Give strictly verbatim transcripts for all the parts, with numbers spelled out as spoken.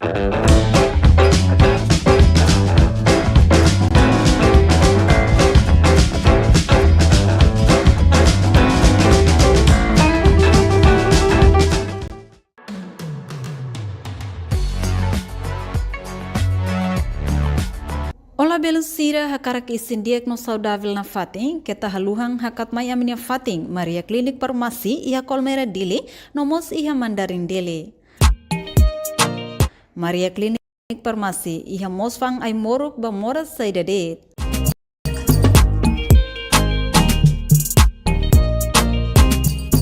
Olá, belun sira, hakarak isin di'ak no saudavel nafatin, keta haluha hakat mai ami-nia fatin, Maria Clinic Farmasi, iha Kolmera Dili, no mós iha Mandarin Dili. Maria Clinic Farmasi, iha mós fa'an ai-moruk ba moras saida de'it.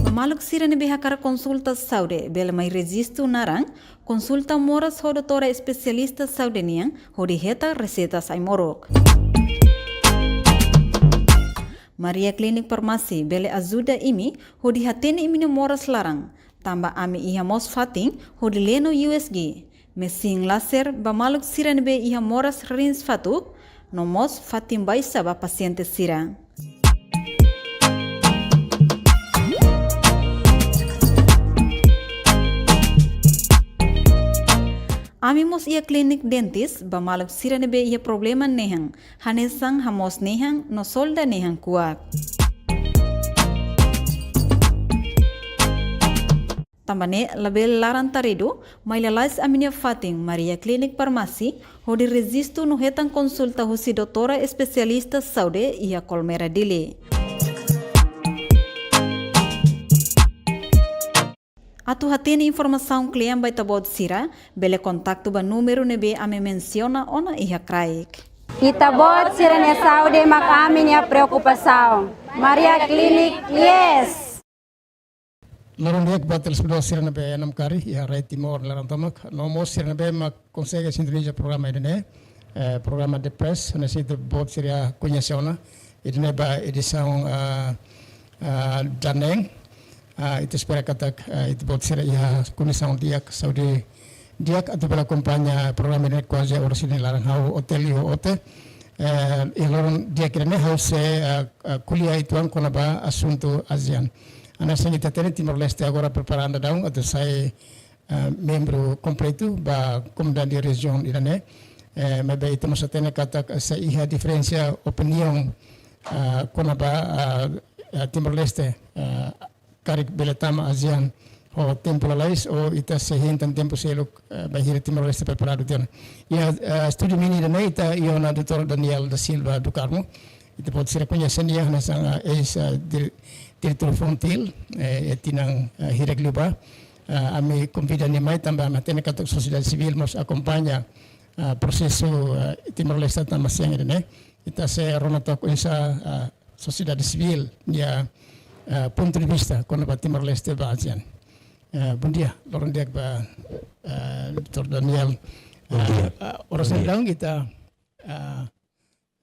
Ba maluk sira ne'ebé hakarak konsulta saúde, bele mai rejistu naran, konsulta moras ho doutora espesialista saúde nian, hodi hetan reseitas ai-moruk. Maria Clinic Farmasi bele ajuda imi hodi hatene imi-nia moras laran, tanba ami iha mós fatin hodi lee no U S G, mesin laser ba maluk sira ne'ebé iha moras rins fatuk, no mós fatin baixa ba pasiente sira. Ami mós iha klinik dentis ba maluk sira ne'ebé iha problema nehan, hanesan hamoos nehan no solda nehan kuak. Tanba ne'e labele laran taridu, mai lalais ami-nia fatin Maria Clinic Farmasi, hodi rejistu no hetan konsulta husi doutora espesialista saúde iha Kolmera Dili. Atu hatene informasaun kle'an ba ita-boot sira, bele kontaktu ba númeru ne'ebé ami mensiona ona iha kraik. Ita-boot sira-nia saúde mak ami-nia preokupasaun. Maria Clinic, yes! Loron di'ak ba telespetadór sira ne'ebé namkari iha rai Timor laran tomak, no mós sira ne'ebé mak konsege sintoniza programa ida-ne'e, eh, programa The Press, hanesan ita-boot sira koñese ona, ida-ne'e ba edisaun, ah, ah, daneen, ah, ita espera katak, ah, ita-boot sira iha kondisaun di'ak, saúde di'ak atu bele akompaña programa ida-ne'e kuaze oras ida-ne'e laran. Ha'u Otelio Ote, eh, iha loron di'ak ida-ne'e ha'u sei, ah, ah, ko'alia uitoan kona-ba asuntu ASEAN. Hanesan ita hatene Timor-Leste agora prepara an daudaun atu sai, ah, membru kompletu ba Komunidade Rejiaun ida-ne'e. Eh, maibé ita mós hatene katak sei iha diferensa opiniaun, ah, kona-ba, ah, ah, Timor-Leste, ah, karik bele tama ASEAN ho tempu lalais ou ita sei hein tan tempu seluk, eh, bainhira Timor-Leste preparadu tiha ona. Iha, eh, estúdiu imi-nia ida-ne'e ita iha ona doutór Daniel da Silva do Carmo. Ita-boot sira koñese nia hanesan, eh, eis, eh, dir-, diretór Fontil, eh, iha tinan, eh, hirak liubá. Eh, ami konvida nia mai tanba ami hatene katak sosiedade sivíl mós akompaña, eh, prosesu, eh, Timor-Leste tama ASEAN ida-ne'e. Ita sei rona took oinsá, eh, sosiedade sivíl nia, eh, pontu de vista kona-ba Timor-Leste ba ASEAN. Eh, bondia, loron di'ak ba, eh, doutór Daniel. Bondia. Eh, eh, oras ne'e daudaun ita, eh,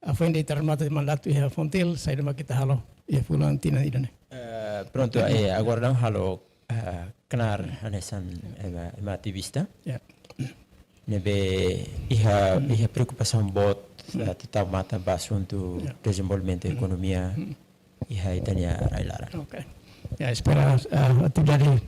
afoin ita remata mandatu iha Fontil, saida mak ita halo iha fulan tinan ida-ne'e? Eh, prontu, eh, agora daudaun halo, eh, knaar hanesan ema, ema ativista. Ya. Ne'ebé iha, iha preokupasaun boot, eh, atu tau matan ba asuntu dezenvolvimentu ekonomia iha ita-nia rai laran. Oke. Ya, espera, eh, atividade,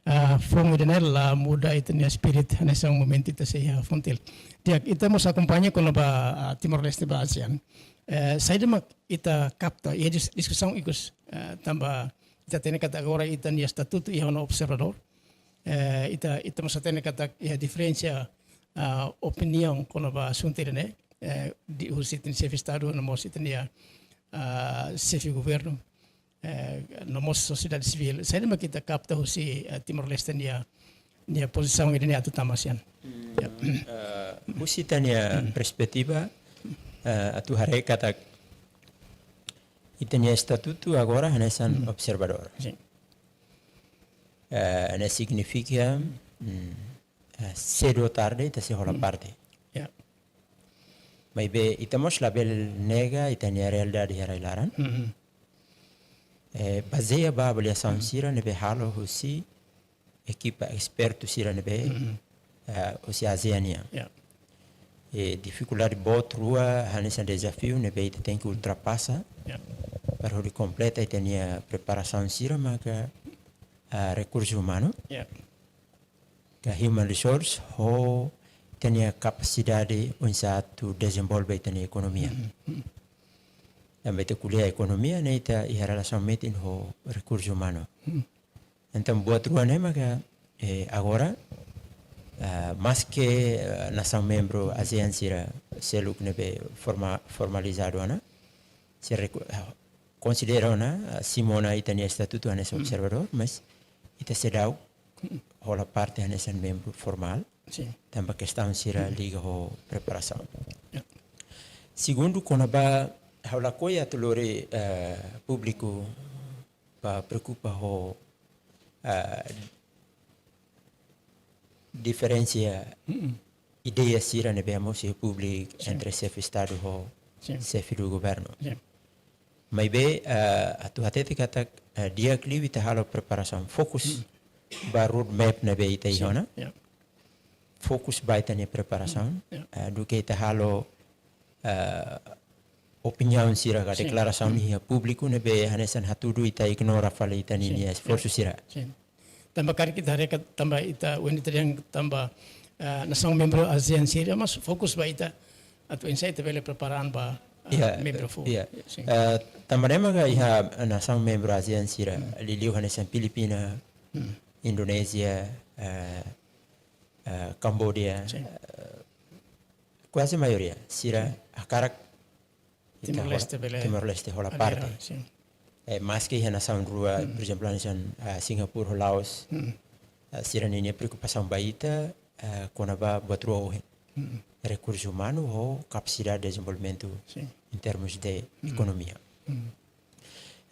eh, foun ida-ne'e la muda ita-nia spirit hanesan momentu ita sei iha Fontil. Di'ak, ita mós akompaña kona-ba, eh, Timor-Leste ba ASEAN. Eh, saida mak ita kapta iha dis-, diskusaun ikus, eh, tanba ita hatene katak agora ita-nia estatutu iha ona observadór. Eh, ita, ita mós hatene katak iha diferensa, ah, opiniaun kona-ba asuntu ida-ne'e, eh, husi ita-nia xefe Estadu, no mós ita-nia, ah, xefe governu, eh, no mós sosiedade sivíl. Saida mak ita kapta husi, eh, Timor-Leste nia, nia pozisaun ida-ne'e atu tama ASEAN? Hmm, ya. Eh, husi ita-nia perspetiva, eh, atu haree katak ita-nia estatutu agora hanesan observadór. Sin. Eh, ne'e signifika, mm, eh, sedu ou tarde ita sei hola parte. Ya. Maibé ita mós labele nega ita-nia realidade iha rai laran. Eh, bazeia ba avaliasaun sira ne'ebé halo husi ekipa espertu sira ne'ebé, eh, husi ASEAN nian. Ya. Eh, difikuldade boot rua hanesan dezafiu ne'ebé ita tenke ultrapasa. Ya. Para hodi kompleta ita-nia preparasaun sira maka, ah, rekursu umanu. Ya. Ka human resource ho ita-nia kapasidade oinsá atu dezenvolve ita-nia ekonomia. Tanba ita ko'alia ekonomia ne'e ita iha relasaun metin ho rekursu umanu. Entaun buat rua ne'e maka, eh, agora, ah, maske, ah, nasaun membru ASEAN sira seluk ne'ebé forma-, formalizadu ona, sira reku-, ah, konsidera ona, ah, simu ona ita-nia estatutu hanesan observadór, mas ita seidauk hola parte hanesan membru formál. Sin. Tanba kestaun sira liga ho preparasaun. Ya. Segundu, kona-ba ha'u lakohi atu lori, eh, públiku ba preokupa ho, eh, diferensa ideia sira ne'ebé mosu iha públiku entre xefe Estadu ho xefe do governu. Maibé, eh, atu hatete katak, eh, di'ak liu ita halo preparasaun. Fokus ba roadmap ne'ebé ita iha ona. Ya. Fokus ba ita-nia preparasaun. Ya. Eh, duké ita halo, eh, opiniaun sira ka deklarasaun iha públiku ne'ebé hanesan hatudu ita ignora fali ita-nia esforsu sira. Sin. Tanba karik ita haree katak tanba ita, when ita dehan tanba, eh, nasaun membru ASEAN sira, mas fokus ba ita, atu oinsá ita bele prepara an ba, eh, membru foun. Sin. Eh, tanba ne'e maka iha nasaun membru ASEAN sira, liuliu hanesan Filipina, Indonézia, eh, eh, Kamboja, eh, kuaze maioria sira hakarak ita Timor-Leste hola, bele Timor-Leste hola parte. Sin. Eh, maske iha nasaun rua, por ezemplu, hanesan, ah, Singapura ho Laos, ah, sira-ninia preokupasaun ba ita, ah, kona-ba buat rua ohin. Rekursu umanu ho kapasidade dezenvolvimentu em termos de ekonomia.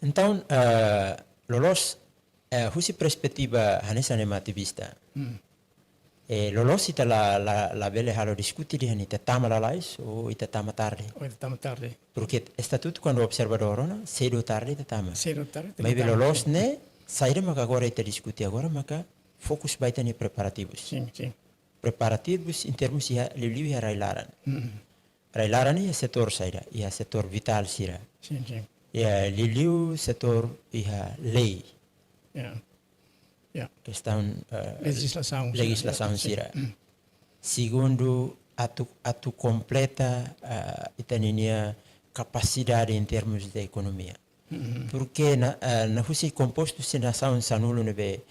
Entaun, ah, loloos, eh, husi perspetiva hanesan ema ativista. Eh, loloos ita la, la, labele halo diskuti dehan ita tama lalais ou ita tama tarde. Ou ita tama tarde. Porke estatutu kuandu observadór ona, sedu tarde ita tama. Sedu tarde ita tama. Maibé loloos ne'e, saida maka agora ita diskuti agora, maka fokus ba ita-nia preparativus. Sin, sin. Preparativus em termos iha, liuliu iha rai-laran. Rai-laran iha setór saida, iha setór vitál sira. Sin, sin. Iha liuliu setór iha lei. Ya. Ya. Kestaun, eh, lejislasaun sira. Lejislasaun sira. Segundu, atu, atu kompleta, eh, ita-ninia kapasidade em termos de ekonomia. Porke na, eh, na husi kompostu sira nasaun sanulu ne'ebé,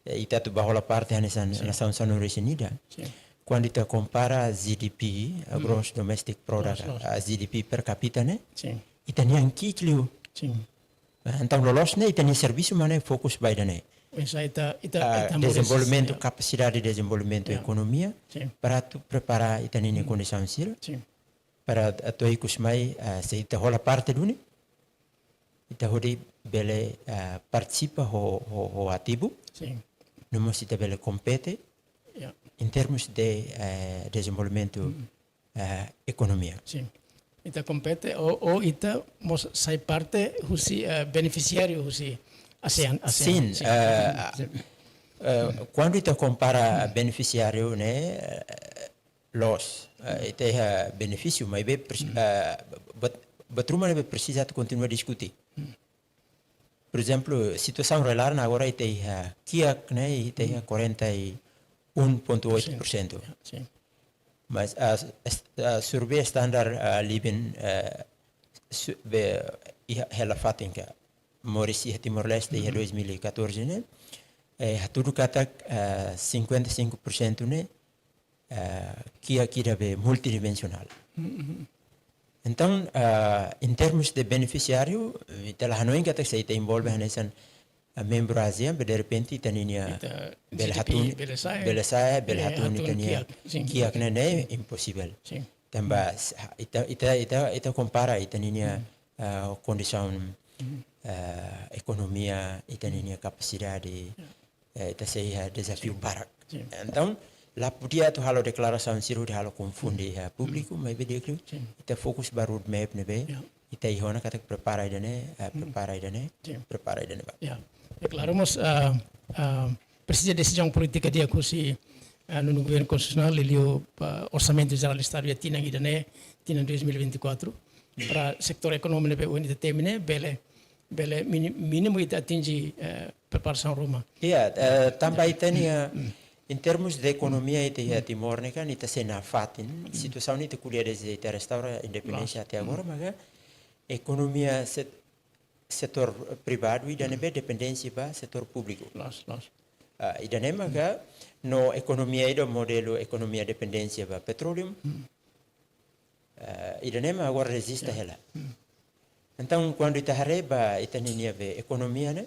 eh, ita atu ba hola parte hanesan nasaun sanulu-resin-ida. Sin. Kuandu ita kompara GDP, eh, gross domestic product, gross, gross, eh, GDP per capita ne'e, sin, ita-nian ki'ik liu. Sin. Eh, entaun loloos ne'e ita-nia servisu mak ne'e fokus ba ida-ne'e. Oinsá ita, ita, ah, ita moris, dezenvolvimentu, ya, kapasidade dezenvolvimentu, ya, ekonomia, sin, para atu prepara ita-ninia kondisaun sira. Sin. Para atu ikus mai, ah, se ita hola parte duni, ita hodi bele, ah, partisipa ho, ho, ho ativu. Sin. No mós ita bele kompete, ya, em termos de, eh, dezenvolvimentu, eh, ekonomia. Sin. Ita kompete ou, ou ita mós sai parte husi, eh, benefisiáriu husi ASEAN, ASEAN. Sin, sin, eh, sin, eh, kuandu ita kompara benefisiáriu ne'e, eh, loos, eh, ita iha benefísiu, maibé pres-, eh, buat, buat ruma ne'ebé presiza atu kontinua diskuti. Por ezemplu, situasaun rai-laran agora ita iha kiak ne'e, ita iha quarenta e um ponto oito por cento. Sin. Mas a, a, a survey standard, ah, living, eh, su-, be, iha hela fatin ka moris iha Timor-Leste iha dois mil e catorze ne'e, eh, hatudu katak, ah, cinquenta e cinco por cento ne'e, ah, kiak ida be multidimensionál. Entaun, ah, em termos de benefisiáriu, eh, ita la hanoin katak se ita envolve hanesan, ah, membru ASEAN, be derrepente ita-ninia, ita bele GDP hatun, bele sa'e, bele sa'e, bele, eh, hatun, hatun ita-nia kiak, sin, kiak ne'e, sin, imposivel. Sin. Tanba, s-, ha, ita, ita, ita, ita kompara ita-ninia, ah, kondisaun, ah, ekonomia, ita-ninia kapasidade, eh, ita sei iha dezafiu barak. Sin. Entaun, la podia atu halo deklarasaun sira hodi halo konfunde iha públiku, maibé di'ak liu, sin, ita fokus ba roadmap ne'ebé, ya, ita iha ona katak prepara ida-ne'e, eh, prepara ida-ne'e, sin, prepara ida-ne'ebá. Ya. Ya, klaru, mós, ah, ah, presiza desizaun polítika di'ak husi, ah, nonu governu konstitusionál, liuliu, ah, Orsamentu Jerál Estadu iha tinan ida-ne'e, tinan dois mil e vinte e quatro, para setór ekonómiku ne'ebé ohin ita temi ne'e, bele, bele mini-, mínimu ita atinje, eh, preparasaun ruma. Iya, eh, tanba ita-nia, eh, Em termos de ekonomia, ita iha Timor ne'e kan, ita sei nafatin. Situasaun ne'e ita ko'alia dezde ita restaura independénsia até agora, maka ekonomia set-, setór privadu ida ne'ebé dependénsia ba setór públiku. Loos, loos. Ah, ida-ne'e maka no ekonomia ida modelu ekonomia dependénsia ba petróleu. Ah, ida-ne'e mak agora reziste hela. Entaun, kuandu ita haree ba ita ninia be ekonomia ne'e,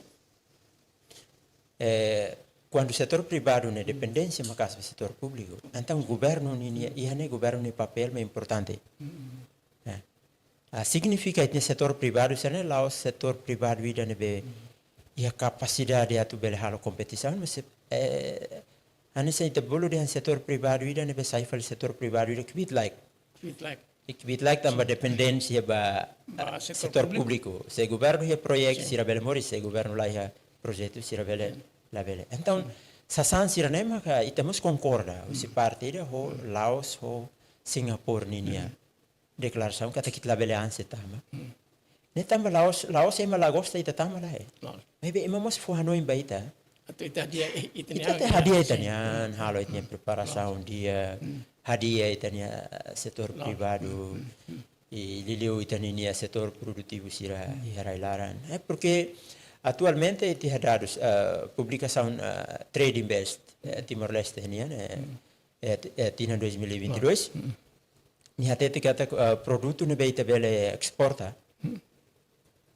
eh, kuandu setór privadu ne'e dependénsia maka'as ba setór públiku, entaun governu ninia, iha ne'e governu nia papél mak importante. Eh, ah, signifika ita-nia setór privadu sira-ne'e la'ós setór privadu ida ne'ebé iha kapasidade atu bele halo kompetisaun, mas, eh, hanesan ita bolu dehan setór privadu ida ne'ebé sai fali setór privadu ida kbiit-laek. Kbiit-laek. Kbiit-laek tanba dependénsia ba, ba setór públiku. Se governu iha projetu sira bele moris, se governu la iha projetu sira bele, labele. Entaun, sasán sira-ne'e maka ita mós konkorda, husi parte ida ho Laos, ho Singapura ninia deklarasaun katak ita labele ansi tama. Ne'e tanba la'ós, la'ós ema la gosta ita tama lae. Loos. Maibé ema mós fó hanoin ba ita. Atu ita hadi'a, eh, ita-nia, ita hadi'a ita-nian, halo ita-nia preparasaun di'ak, hadi'a ita-nia setór privadu, i liuliu ita ninia setór produtivu sira iha rai-laran. Eh, porke atualmente ita iha dadus, eh, publikasaun, eh, Trade Invest, eh, Timor-Leste nian, eh, eh, ti-, eh, tinan dois mil e vinte e dois. Nia hatete katak, eh, produtu ne'ebé ita bele esporta,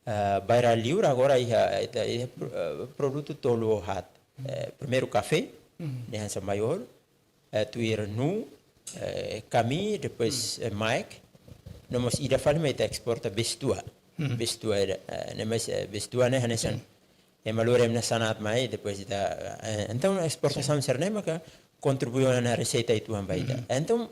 eh, bainhira liur agora iha, ita iha pro-, eh, produtu tolu ou haat. Eh, primeiru kafé, ne'e hanesan maiór, eh, tuir nu, eh, kami, depois, eh, maek, no mós ida fali mak ita esporta bestua. Bestua ida, eh, ne'e mós, eh, bestua ne'e hanesan ema lori ema nia sanaat mai, depois ita, eh, entaun esportasaun sira-ne'e maka kontribui ona reseita uitoan ba ita. Entaun,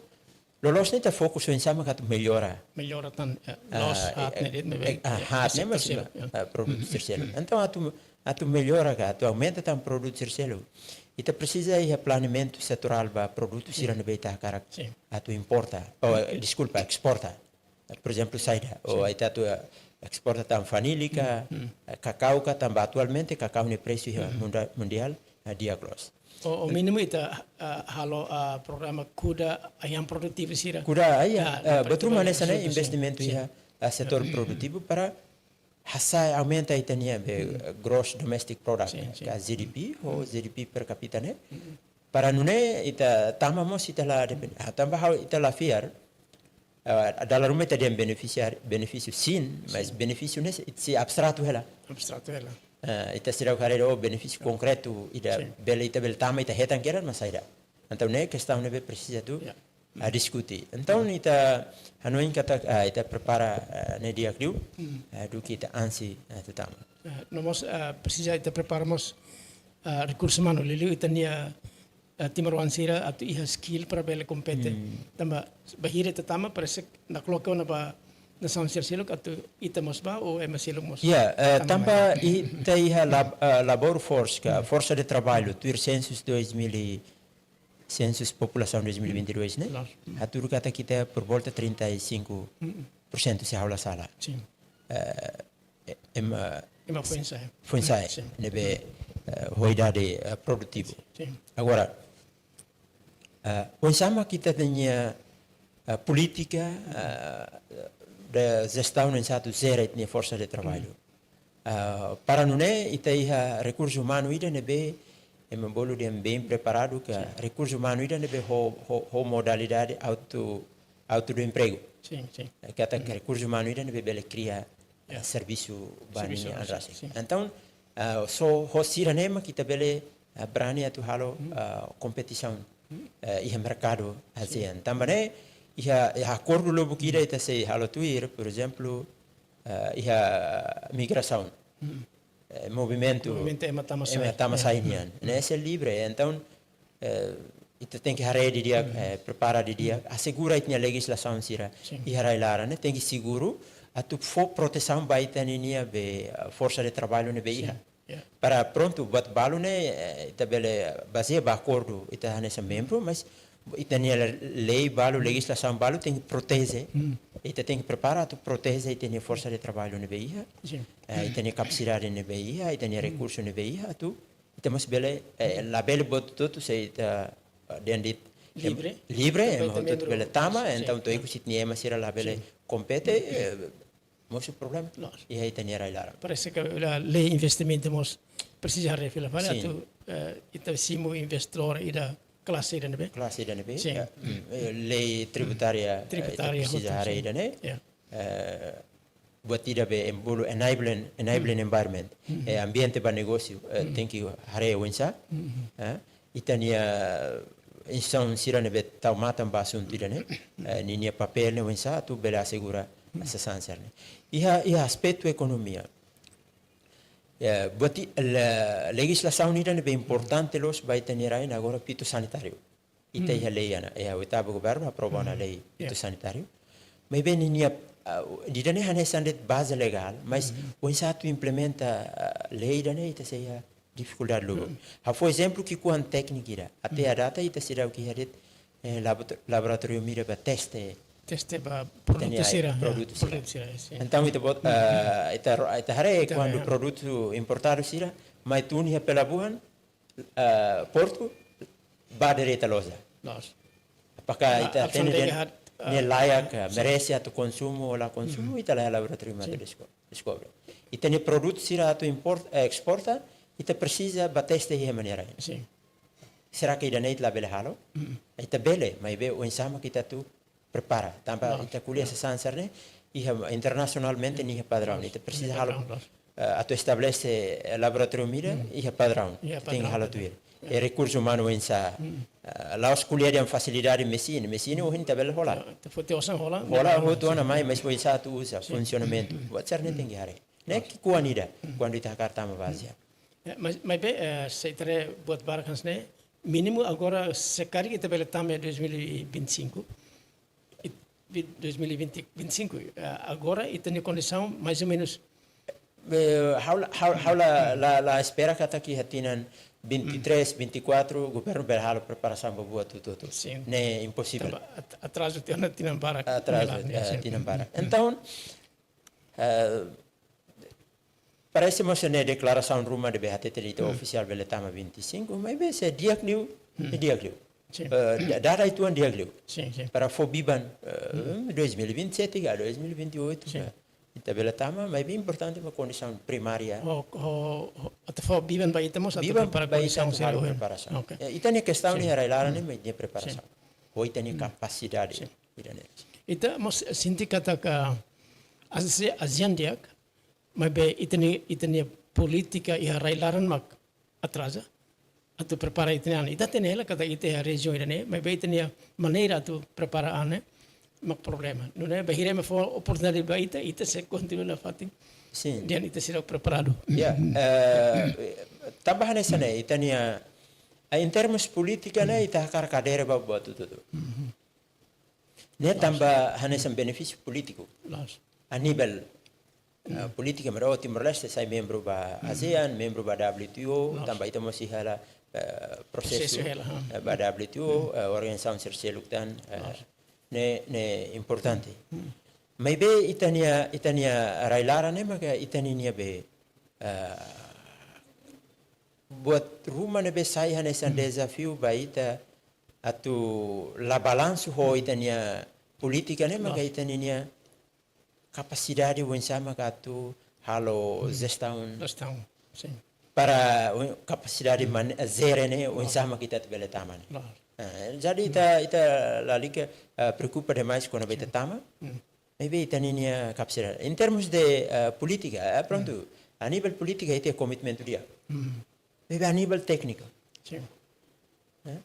loloos ne'e ita fokus oinsá maka atu mellora. Mellora tan, eh, loos, ah, haat ne'e de'it, eh, ah, haat ne'e setór mós, seluk, ah, produtu sira seluk. Entaun atu, atu mellora ka, atu aumenta tan produtu sira seluk, ita presiza iha planeamentu setorál ba produtu sira ne'ebé ita hakarak atu importa. Oh, eh, deskulpa, esporta. Por ezemplu, saida, ou ita atu, eh, esporta tan fanili ka, eh, kakau ka, tanba atualmente kakau nia presu iha munda-, mundiál, eh, di'ak loos. O, o mínimu ita, ah, halo, ah, programa kuda ayam produtivu sira. Kuda ayam, ah, eh, buat ruma hanesan ne'e, investimentu iha, ah, setór produtivu para hasa'e aumenta ita-nia be, eh, gross domestic product, ka G D P, ou G D P per capita ne'e. Para nune'e ita tama mós ita la depende. Ah, tanba ha'u ita la fiar, ah, dala ruma ita dehan benefisiáriu, benefísiu sin, mas benefísiu ne'e sei, sei abstratu hela. Abstratu hela. Ah, ita seidauk haree, oh, benefísiu konkretu ida bele, ita bele tama, ita hetan kedas, mas saida. Entaun ne'e kestaun ne'ebé presiza atu, ah, diskute. Entaun ita hanoin katak, ah, ita prepara, ah, ne'e di'ak liu, ah, duké ita ansi, ah, atu tama. Eh, no mós, ah, presiza ita prepara mós, ah, rekursu umanu, liuliu ita-nia, ah, timoroan sira atu iha skill para bele kompete. Tanba bainhira ita tama parese nakloke ona ba nasaun sira seluk atu ita mós bá ou ema seluk mós. Ya, eh, tama tanba mai. Ita iha lab-, eh, labor force ka, forsa de traballu, tuir sensus dois mil e, sensus populasaun dois mil e vinte e dois ne'e. Loos. Hatudu katak ita por volta trinta e cinco por cento, se ha'u la sala. Sin. Eh, e-, ema, ema foin-sa'e. Foin-sa'e, ne'ebé, eh, ho idade, eh, produtivu. Sin. Agora, eh, oinsá mak ita-nia, eh, polítika, eh, de jestaun oinsá atu jere ita-nia forsa de traballu. Ah, para nune'e ita iha rekursu umanu ida ne'ebé ema bolu dehan bem preparadu ka, rekursu umanu ida ne'ebé ho, ho, ho modalidade auto, auto do emprego. Sin, sin. Eh, katak rekursu umanu ida ne'ebé bele kria, eh, servisu ba ninia an rasik. Sin. Entaun, ah, só ho sira-ne'e mak ita bele, ah, brani atu halo, ah, kompetisaun, eh, iha merkadu ASEAN. Tanba ne'e, iha, iha akordu lubuk ida ita sei halo tuir, por ezemplu, eh, iha migrasaun. Eh, movimentu, movimentu ema tama sai. Ema tama sai nian. Ne'e sei livre, entaun, eh, ita tenke haree didi'ak, eh, prepara didi'ak, asegura ita-nia lejizlasaun sira iha rai-laran ne'e tenke seguru, atu fó protesaun ba ita ninia be, eh, forsa de traballu ne'ebé iha. Ya. Para prontu, buat balu ne'e, eh, ita bele bazeia ba akordu, ita hanesan membru, mas ita-nia le-, lei balu, lejizlasaun balu tenke proteje. Ita tenke prepara atu proteje ita-nia forsa de traballu ne'ebé iha. Sin. Eh, ita-nia kapasidade ne'ebé iha, ita-nia rekursu ne'ebé iha, atu ita mós bele, eh, labele buat hotu-hotu se ita, eh, dehan de'it, em, livre. Livre, ema hotu-hotu bele tama, sin, entaun to'o ikus ita-nia ema sira labele kompete, eh, mosu problema. Loos. Iha ita-nia rai-laran. Parese katak lei investimentu mós presiza haree fila fali, sin, atu, eh, ita simu investidór ida klase ida ne'ebé. Klase ida ne'ebé. Sin. Ya. Mm. Eh, lei tributária, eh, ita presiza haree ida-ne'e. Ya. Eh, buat ida be ema bolu enabling, enabling environment. Eh, ambiente ba negósiu, eh, tenke haree oinsá. Eh, ita-nia instituisaun sira ne'ebé tau matan ba asuntu ida-ne'e, eh, ninia papél ne'e oinsá atu bele asegura sasán sira-ne'e. Iha, iha aspetu ekonomia. Ya, buat i-, la, lejislasaun ida ne'ebé importante loos ba ita-nia rai-laran agora fitossanitáriu. Ita iha lei ona, iha oitavu governu aprova ona lei fitossanitáriu. Maibé ninia, ah, ida-ne'e hanesan de'it baze legál, mas oinsá atu implementa, ah, lei ida-ne'e ita sei iha difikuldade lubuk. Ha'u fó ezemplu ki'ikoan tékniku ida. Até à data ita seidauk iha de'it, eh, laborato-, laboratóriu ida ba teste. Teste ba ita-nia produtu sira, ya, produtu sira. Produtu sira, ya, sin. Entaun ita-boot, ah, ita ro-, ita haree kuandu produtu importadu sira mai tun iha pelabuhan, ah, portu, ba direta loja. Loos. Apakah ita hatene dehan ne'e layak, ah, merese atu konsumu ou la konsumu, ita lori iha laboratóriu mai ita desko-, deskobre. Ita-nia produtu sira atu import-, eh, esporta, ita presiza ba teste iha ema nia rai. Sin. Será que ida-ne'e ita labele halo? Ita bele, maibé oinsá mak ita atu prepara. Tanba ita ko'alia sasán sira-ne'e, iha internasionalmente nia iha padraun. Ita presiza halo, eh, atu estabelese, eh, laboratóriu ida, iha padraun. Ita tenke halo tuir. Eh, rekursu umanu oinsá, eh, la'ós ko'alia dehan fasilidade mesin, mesin ohin ita bele hola. Ita foti osan hola. Hola, hotu ona mai, mas oinsá atu uza, funsionamentu. Buat sira-ne'e tenke haree. Ne'e ki'ikoan ida, kuandu ita hakarak tama ba ASEAN. Eh, mas, maibé, eh, se ita haree buat barak hanesan ne'e, mínimu agora se karik ita bele tama dois mil e vinte e cinco, it-, vi-, dois mil e vinte, vinte e cinco, eh, agora ita-nia kondisaun mais ou menus. Eh, ha'u la, ha'u, ha'u la, la, la espera katak iha tinan vinte e três, vinte e quatro, governu bele halo preparasaun ba buat hotu-hotu. Sin. Ne'e imposivel. Tanba at-, atrazu tiha ona tinan barak. Atrazu, eh, sin, tinan barak. Entaun, eh, parese mós ne'e deklarasaun ruma ne'ebé hatete dehan ita ofisiál bele tama vinte e cinco, maibé se di'ak liu, di'ak liu. Sin. Eh, da-, dada uitoan di'ak liu. Sin, sin. Para fó biban, eh, dois mil e vinte e sete ka dois mil e vinte e oito, sin, eh, ita bele tama, maibé importante mak kondisaun primária. Ho, ho, ho, atu fó biban ba ita mós atu prepara kondisaun sira ohin. Biban ba ita atu halo preparasaun. Ok. Eh, ita-nia kestaun iha rai-laran ne'e mak ita-nia preparasaun. Ho ita-nia kapasidade. Sin. Ita-nia. Ita mós sente katak ASEAN, ASEAN di'ak, maibé ita-nia, ita-nia polítika iha rai-laran mak atraza atu prepara ita-nia an. Ita hatene hela katak ita iha rejiaun ida-ne'e, maibé ita-nia maneira atu prepara an ne'e mak problema. Nune'e bainhira ema fó oportunidade ba ita, ita sei kontinua nafatin. Sin. Dehan ita seidauk preparadu. Ya, eh, tanba hanesan ne'e, ita-nia, eh, em termos polítika ne'e, ita hakarak adere ba buat hotu-hotu. Ne'e tanba hanesan benefísiu polítiku. Loos. A nivel, eh, polítika, maibé Timor-Leste sai membru ba ASEAN, membru ba W T O, tanba ita mós iha hela, eh, prosesu, prosesu hela, ha, eh, ba W T O, eh, organizasaun sira seluk tan, eh, ne'e, ne'e importante. Maibé ita-nia, ita-nia rai-laran ne'e maka ita-nia be, eh, buat ruma ne'ebé sai hanesan dezafiu ba ita atu la balansu ho ita-nia polítika ne'e maka ita-nia kapasidade oinsá maka atu halo jestaun. Jestaun, sin. Para, uh, kapasidade man-, jere ne'e oinsá maka ita atu bele tama ne'e. Loos. Ah, jadi ita, ita lalika, ah, preokupa demais kona-ba ita tama. Maibé ita-nia kapasidade. Em termos de, ah, polítika, ah, prontu. A nivel polítika ita komitmentu di'ak. Maibé a nivel tékniku. Sin. Eh?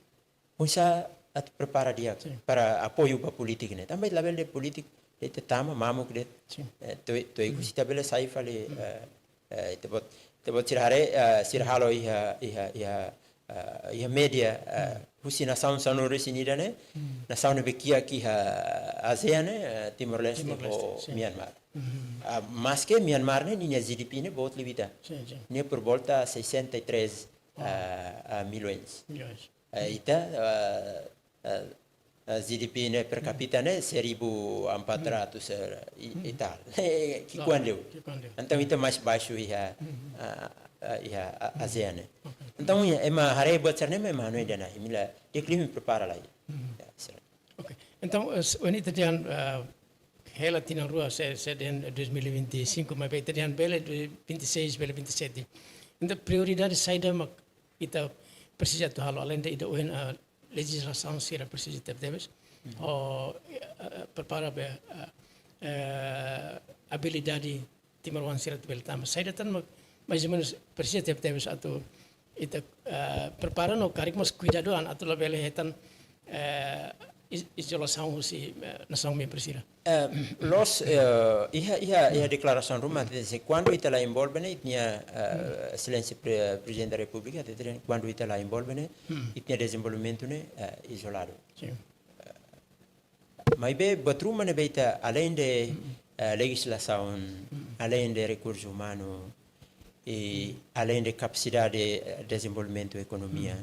Oinsá atu prepara di'ak para apoiu ba polítika ne'e. Tanba labele polítika de'it tama mamuk de'it. Sin. Eh, to'o, to'o ikus ita bele sai fali, eh, eh, ita-boot, ita-boot sira haree, eh, sira halo iha, iha, iha, eh, iha média, eh, husi nasaun sanulu-resin-ida ne'e, nasaun ne'ebé kiak iha ASEAN ne'e, eh, Timor-Leste ho Myanmar. Ah, maske Myanmar ne'e, ninia G D P ne'e boot liu ita. Sin, sin. Ne'e por volta sessenta e três, ah, ah, milhões. Milhões. Eh, ita, eh, eh, eh, G D P ne'e per capita ne'e seribu empat ratus, eh, i, i tal. Eh, ki'ikoan liu. Ki'ikoan liu. Entaun ita mais baixu iha, ah, ah, iha, ah, ASEAN ne'e. Ok. Entaun, ema haree buat sira-ne'e mak ema hanoin dehan, imi la, di'ak liu imi prepara lai. Ya, sira. Oke. Entaun, eh, se, wainhira ita dehan, eh, hela tinan rua, se, se dehan dois mil e vinte e cinco, maibé ita dehan bele vinte e seis, bele vinte e sete. Entaun, prioridade saida mak ita presiza atu halo, além de ida ohin, eh, lejizlasaun sira presiza tebetebes. Ho, eh, prepara be, eh, eh, abilidade timoroan sira atu bele tama. Saida tan mak, mais ou menus, presiza tebetebes atu ita, eh, prepara no karik mós kuidadu an atu labele hetan, eh, is-, izolasaun husi, eh, nasaun membru sira. Eh, loos, eh, iha, iha, iha deklarasaun ruma, atu dehan se kuandu ita la envolve ne'e, ita-nia, eh, Exelénsia Pre-, Prezidente da Repúblika, atu dehan kuandu ita la envolve ne'e, ita-nia dezenvolvimentu ne'e, eh, izoladu. Sin. Maibé, buat ruma ne'ebé ita, além de, eh, lejizlasaun, além de rekursu umanu, i além de kapasidade, eh, dezenvolvimentu ekonomia.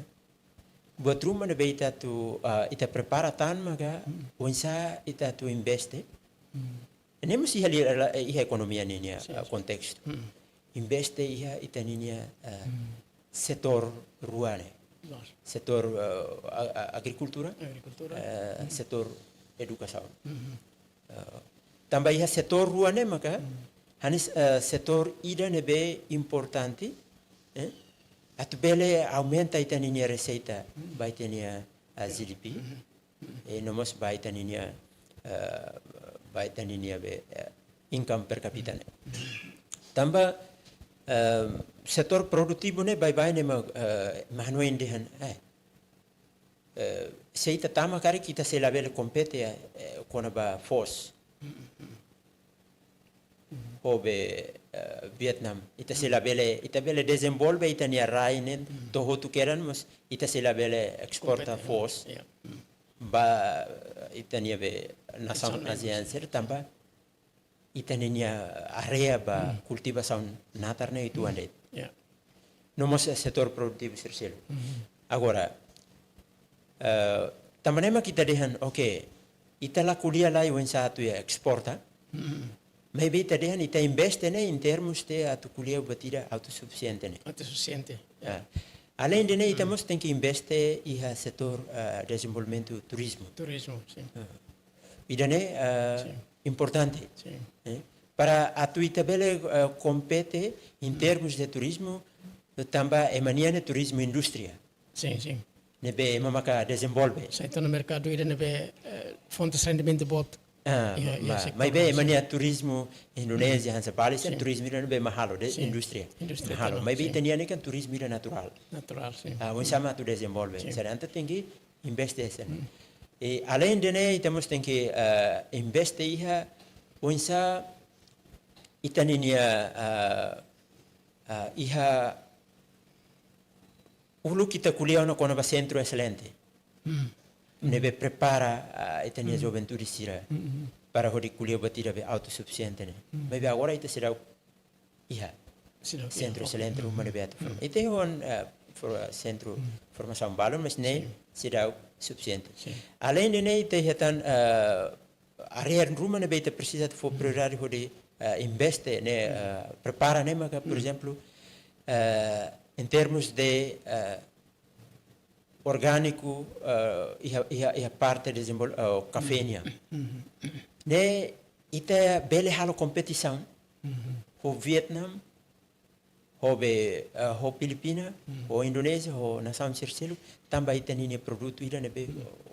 Buat ruma ne'ebé ita atu, ah, ita prepara tan maka, oinsá ita atu investe. Ne'e mós iha li-, la-, iha ekonomia ninia, sin, ah, sin, kontestu. Investe iha ita ninia, ah, setór rua ne'e. Loos. Setór, ah, a-, a-, agrikultura, agrikultura, eh, setór edukasaun. Ah, tanba iha setór rua ne'e maka, hanesan, eh, setór ida ne'ebé importante, eh, atu bele aumenta ita ninia reseita, ba ita-nia, eh, G D P. Eh, no mós ba ita ninia, eh, ba ita ninia be, eh, income per capita ne'e. Tanba, eh, setór produtivu ne'e baibain ne'e mak, eh, ema hanoin dehan, eh, eh, se ita tama karik ita sei labele kompete, eh, kona-ba foos. Ho be, eh, Vietnam. Ita sei labele, ita bele dezenvolve ita-nia rai ne'e, to'o hotu kedan, mas ita sei labele esporta foos. Ya. Ba, eh, ita-nia be nasaun ASEAN sira tanba ita ninia área ba kultivasaun natar ne'e uitoan de'it. Ya. No mós setór produtivu sira seluk. Agora, eh, tanba ne'e mak ita dehan, oke, ita la ko'alia lai oinsá atu iha esporta. Maibé ita dehan ita investe ne'e em termos de atu ko'alia buat ida autossuficiente ne'e. Autossuficiente. Ah. Além de ne'e, ita mós tenke investe iha setór, ah, dezenvolvimentu turizmu. Turizmu, sin. Ah. Ida-ne'e, ah, sin, importante. Sin. Eh? Para atu ita bele, ah, kompete em termos de turizmu, tanba ema nian ne'e turizmu indústria. Sin, sin. Ne'ebé ema maka dezenvolve. Sai to'o ona merkadu ida ne'ebé, eh, fontes rendimentu boot. Ah, ya, ya, ma-, maibé ema nia turizmu Indonézia, hanesan Bali, sin, turizmu ida ne'ebé ema halo, de indústria. Indústria, ema halo. Maibé ita-nia ne'e kan turizmu ida naturál. Naturál, sin. Ah, oinsá mak atu dezenvolve. Sin. Sira entaun tenke investe hanesan ne'e. I além de ne'e, ita mós tenke, eh, investe iha oinsá ita ninia, eh, eh, iha uluk ita ko'alia ona kona-ba sentru excelente. Ne'ebé prepara, ah, ita-nia juventude sira para hodi ko'alia buat ida be autossuficiente ne'e. Maibé agora ita seidauk iha sentru excelente ruma ne'ebé atu forma. Ita iha, eh, for-, sentru formasaun balun, mas ne'e seidauk sufisiente. Sin. Além de ne'e, ita iha tan, eh, área ruma ne'ebé ita presiza atu fó prioridade hodi, eh, investe ne'e, eh, prepara ne'e maka, por ezemplu, eh, em termos de, eh, orgániku, eh, iha, iha, iha parte dezenvol-, eh, kafé nian. Ne'e ita bele halo kompetisaun ho Vietnam, ho be, eh, ho Filipina, ho Indonézia, ho nasaun sira seluk, tanba ita ninia produtu ida ne'ebé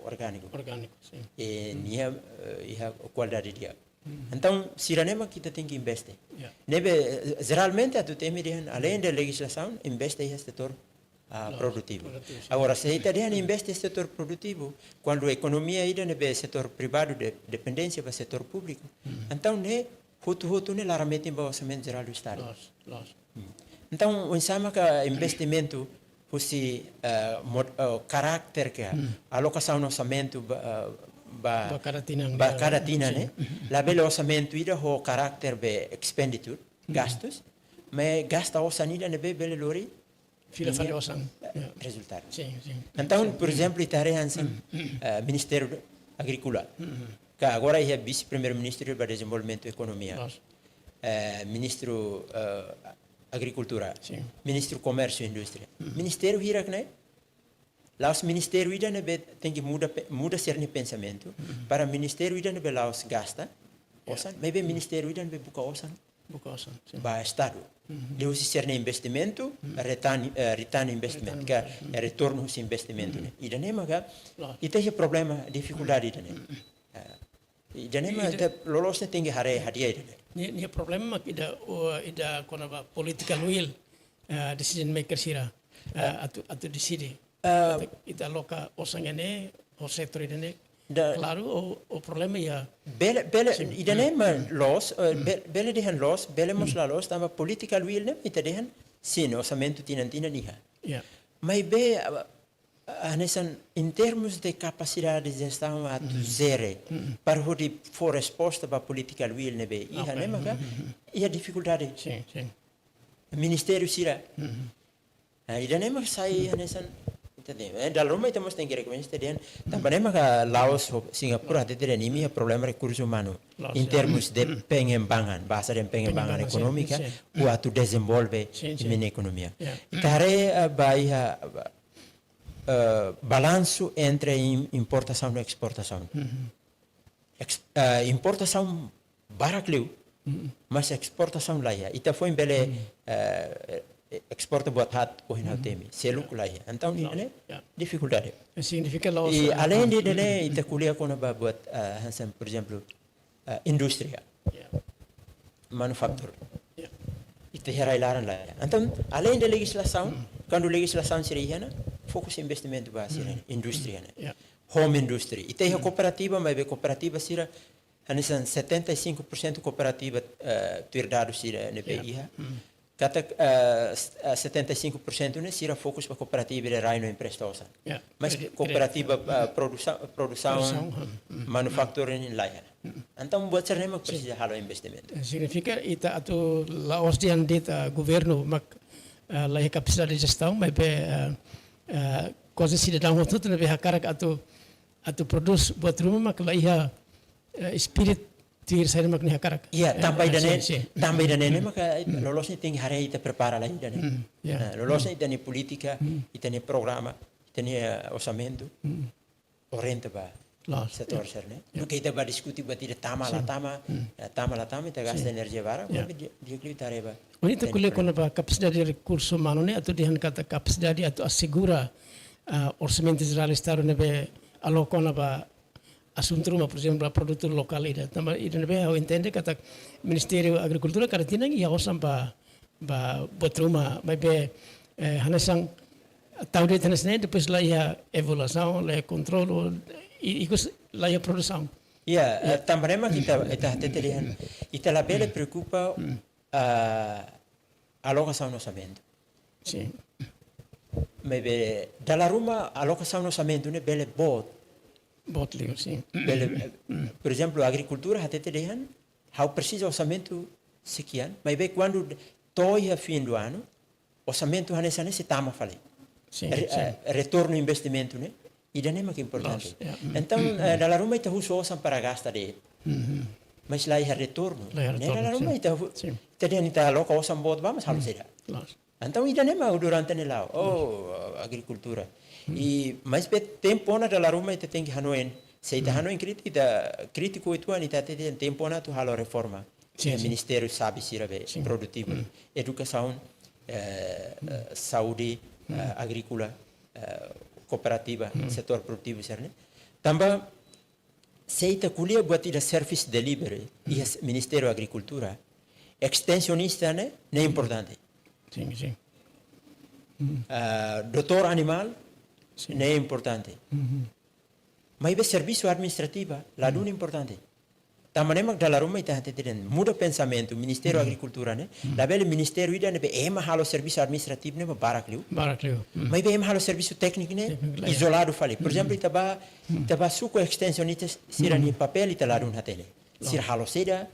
orgániku. Orgániku, sin. I nia, eh, iha kualidade di'ak. Entaun, sira-ne'e mak ita tenke investe. Ya. Ne'ebé, eh, jeralmente atu ita dehan, além de lejizlasaun, investe iha setór, ah, produtivu. Produtivu, sin. Agora, se ita dehan investe setór produtivu, kuandu ekonomia ida ne'ebé setór privadu de-, dependénsia ba setór públiku, entaun ne'e hotu-hotu ne'e la hametin ba Orsamentu Jerál do Estadu. Loos, loos. Entaun, oinsá maka investimentu husi, eh, mod-, eh, karáter ka alokasaun orsamentu ba, eh, ba, ba kada tinan, ba kada tinan, ne'e? Labele orsamentu ida ho karáter be expenditure, gastus, maibé gasta osan ida ne'ebé bele lori fila fali osan. Ya. Rezultadu. Sin, sin. Entaun, por ezemplu, ita haree hanesan, eh, Ministériu Agríkola. Ka agora iha Vise-Primeiru-Ministru ba Dezenvolvimentu Ekonomia. Loos. Eh, Ministru, eh, Agrikultura, sin, Ministériu Komérsiu i Indústria. Ministériu hirak ne'e, la'ós ministériu ida ne'ebé tenke muda pe-, muda sira-nia pensamentu, para ministériu ida ne'ebé la'ós gasta osan, maibé ministériu ida ne'ebé buka osan, buka osan, sin, ba Estadu. Liuhusi sira-nia investimentu, return, eh, return investment, ka, eh, retornu husi investimentu ne'e. Ida-ne'e maka, ita iha problema, difikuldade ida-ne'e. Eh, ida-ne'e mak ita loloos ne'e tenke haree hadi'a ida-ne'e. Nia, nia problema mak ida, o, ida kona-ba political will, eh, decision maker sira, eh, atu, atu deside. Eh, ita, ita aloka osan ne'e ho setór ida-ne'e. Klaru, o, o problema iha. Bele, bele, sin, ida-ne'e mak loos, eh, be-, bele dehan loos, bele mós la loos, tanba political will ne'e, ita dehan, sin, orsamentu tinan-tinan iha. Ya. Maibé, ah, hanesan, em termos de capacidade de gestão atu jere, para hodi fó resposta ba political will ne'ebé iha, ne'e maka iha difikuldade. Sin, sin. Ministériu sira. Ah, ida-ne'e mak sai hanesan, ita dehan, eh, dala ruma ita mós tenke rekoñese dehan, tanba ne'e maka la'ós ho Singapura, ita dehan imi iha problema rekursu umanu. Em termos de pengembangan, bahasa dehan pengembangan ekonómika, sin, atu dezenvolve imi-nia ekonomia. Ya. Ita haree, eh, ba iha, eh, balansu entre im-, importasaun i esportasaun. Ex-, eh, importasaun barak liu, mas esportasaun la iha. Ita foin bele, eh, esporta buat haat ohin ha'u temi. Seluk la iha. Entaun, ne'e difikuldade. Signifika la'ós, i, eh, além de ne'e, ita ko'alia kona-ba buat, eh, hanesan, por exemplo, eh, indústria. Ya. Manufaktur. Ya. Ita iha rai-laran la iha. Entaun, além de lejislasaun, kuandu lejislasaun sira iha ona, fokus investimentu ba sira, indústria ne'e. Ya. Home industry. Ita iha kooperativa, maibé kooperativa sira, hanesan setenta e cinco por cento kooperativa, eh, tuir dadus sira ne'ebé iha. Katak, eh, s-, eh, setenta e cinco por cento ne'e sira fokus ba kooperativa de rai no empresta osan. Ya. Mas kre-, kre-, kooperativa, eh, produsa-, produsaun, manufacturing la iha. Entaun buat sira-ne'e mak presiza halo investimentu. Eh, signifika ita atu la'ós dehan de'it, eh, governu mak, eh, la iha kapasidade de jestaun, maibé, eh, eh, kuaze sidadaun hotu-hotu ne'ebé hakarak atu, atu prodús buat ruma mak la iha, eh, espíritu tuir saida mak nia hakarak. Ya, tanba ida-ne'e, sin, sin, tanba ida-ne'e, ne'e maka loloos ne'e tenke haree ita prepara lai ida-ne'e. Ya. Nah, loloos ne'e ita-nia polítika, ita-nia programa, ita-nia, eh, orsamentu orienta ba setór sira-ne'e. Ya. Maka ita bá diskute ba ida tama la tama, eh, tama la tama, ita gasta enerjia barak, maibé di'ak liu ita haree ba. Ohin ita ko'alia kona-ba kapasidade rekursu umanu ne'e, atu dehan katak kapasidade atu asegura, ah, orsamentu jerál Estadu ne'ebé aloka ona ba asuntu ruma, por ezemplu, ba produtu lokál ida. Tanba ida ne'ebé ha'u entende katak Ministériu Agrikultura kada tinan iha osan ba, ba buat ruma, maibé, eh, hanesan tau de'it hanesan ne'e, depois la iha evaluasaun, la iha kontrolu, i, ikus la iha produsaun. Ya, eh, tanba ne'e mak ita, ita hatete dehan, ita labele preokupa, ah, alokasaun orsamentu. Sin. Maibé dala ruma alokasaun orsamentu ne'e bele boot. Boot liu, sin. Bele, eh, por ezemplu, agrikultura hatete dehan, ha'u presiza orsamentu sekian, maibé kuandu to'o iha fim do ano, orsamentu hanesan ne'e sei tama fali. Sin, re-, sin. Eh, retornu investimentu ne'e, ida-ne'e mak importante. Loos, ya. Entaun, eh, dala ruma ita husu osan para gasta de'it. Mas la iha retornu. La iha retornu, sin. Ne'e dala ruma ita hu-, ita dehan ita aloka osan boot ba, mas halo saida. Loos. Entaun ida-ne'e mak durante ne'e la'o. Oh, agrikultura. I, maibé tempu ona dala ruma ita tenke hanoin. Se ita hanoin krítika, ita krítiku uitoan, ita hatete tempu ona atu halo reforma. Sin, sin. Ministériu sabi sira be, sin, produtivu. Edukasaun, eh, eh, saúde, eh, agríkola, eh, kooperativa, setór produtivu sira-ne'e. Tanba, se ita ko'alia buat ida service delivery, iha s-, Ministériu Agrikultura, estensionista ne'e, ne'e importante. Sin, sin. Ah, doutór animál, sin, ne'e importante. Maibé servisu administrativa, ladún importante. Tanba ne'e mak dala ruma ita hatete dehan muda pensamentu, Ministériu Agrikultura ne'e, labele ministériu ida ne'ebé ema halo servisu administrativu ne'e mak barak liu. Barak liu. Maibé ema halo servisu tékniku ne'e, tékniku la iha, izoladu fali. Por ezemplu, ita bá, ita bá suku estensionista sira-nia papél ita ladún hatene. Sira halo saida,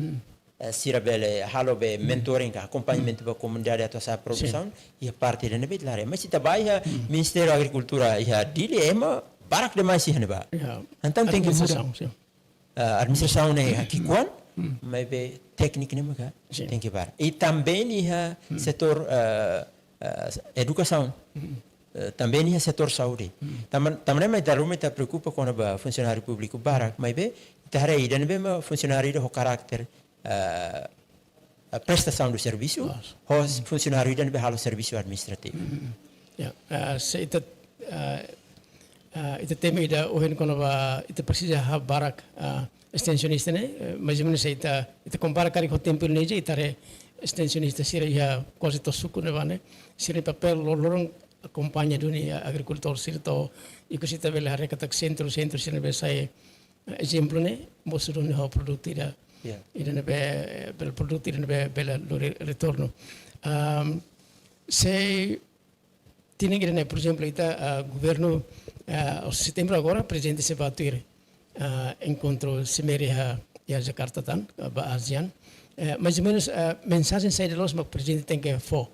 eh, sira bele halo be mentoring ka akompañamentu ba komunidade atu hasa'e produsaun, iha parte ida ne'ebé ita la haree. Mas ita bá iha Ministériu Agrikultura iha Dili ema barak demais iha ne'ebá. Ya. Entaun tenke muda. Administrasaun, sin. Eh, administrasaun ne'e ki'ikoan, maibé tékniku ne'e maka tenke barak. I também iha setór, eh, eh, edukasaun. Eh, também iha setór saúde. Tanba, tanba ne'e mak ita ruma ita preokupa kona-ba funsionáriu públiku barak, maibé ita haree ida ne'ebé mak funsionáriu ida ho karáter, eh, eh, prestasaun de servisu, ho funsionáriu ida ne'ebé halo servisu administrativu. Ya, eh, se ita, eh, eh, ita temi ida ohin kona-ba ita presiza halo barak, eh, estensionista ne'e, eh, mais ou menus se ita, ita kompara karik ho tempu ne'e de'it, ita haree estensionista sira iha kuaze to'o suku ne'ebá ne'e, sira-nia papél loron-loron akompaña duni agrikultór sira to'o, ikus ita bele haree katak sentru, sentru sira ne'ebé sai, eh, ezemplu ne'e, mosu duni ho produtu ida, ida ne'ebé, bele produtu ida ne'ebé bele lori retornu. Am, se tinan ida-ne'e, por ezemplu, ita, ah, governu, ah, setembru agora, prezidente sei bá tuir, ah, enkontru CIMERE iha, iha Jakarta tan, ah, ba ASEAN. Eh, mais ou menus, ah, mensajen saida loos mak prezidente tenke fó.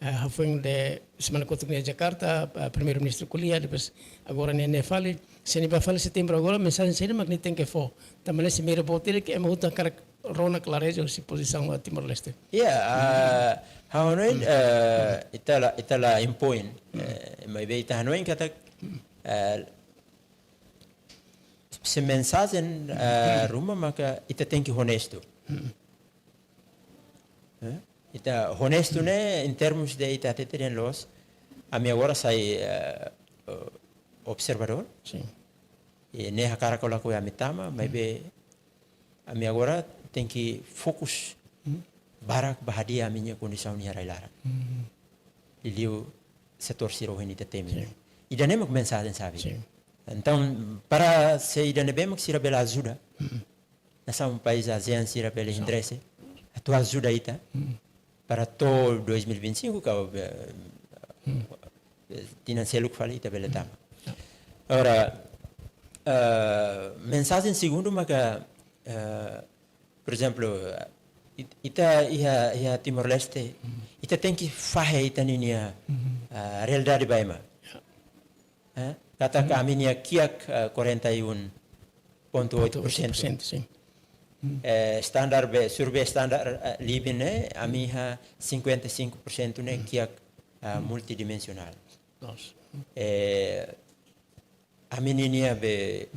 Ah, hafoin de semana kotuk nia Jakarta, ah, primeiru-ministru ko'alia, depois agora nia, nia fali, se nia bá fali setembru agora, mensajen saida mak nia tenke fó. Tanba ne'e CIMERE boot de'it katak ema hotu hakarak rona klareza husi pozisaun ba Timor-Leste. Ya, ah, ha'u hanoin, eh, ita la, ita la impoin, eh, maibé ita hanoin katak, eh, se mensajen, eh, ruma maka ita tenke honestu. Eh, ita honestu ne'e, em termos de ita hatete dehan loos, ami agora sai, eh, observadór. Sin. I ne'e hakarak ka lakohi ami tama, maibé ami agora tenke fokus barak ba hadi'a ami-nia kondisaun iha rai-laran. Liuliu setór sira ohin ita temi. Sin. Ida-ne'e mak mensajen xave. Sin. Entaun, para se ida ne'ebé mak sira bele ajuda, nasaun país ASEAN sira bele interese atu ajuda ita, para to'o dois mil e vinte e cinco ka, eh, tinan seluk fali ita bele tama. Agora, eh, mensajen segundu maka, eh, por ezemplu, it-, ita iha, iha Timor-Leste, ita tenke fahe ita ninia, eh, realidade ba ema. Eh, katak ami-nia kiak, eh, quarenta e um ponto oito por cento. Sin. Eh, standar be, survey standar, eh, living ne'e, ami iha cinquenta e cinco por cento ne'e kiak, eh, multidimensionál. Loos. Eh, ami ninia be,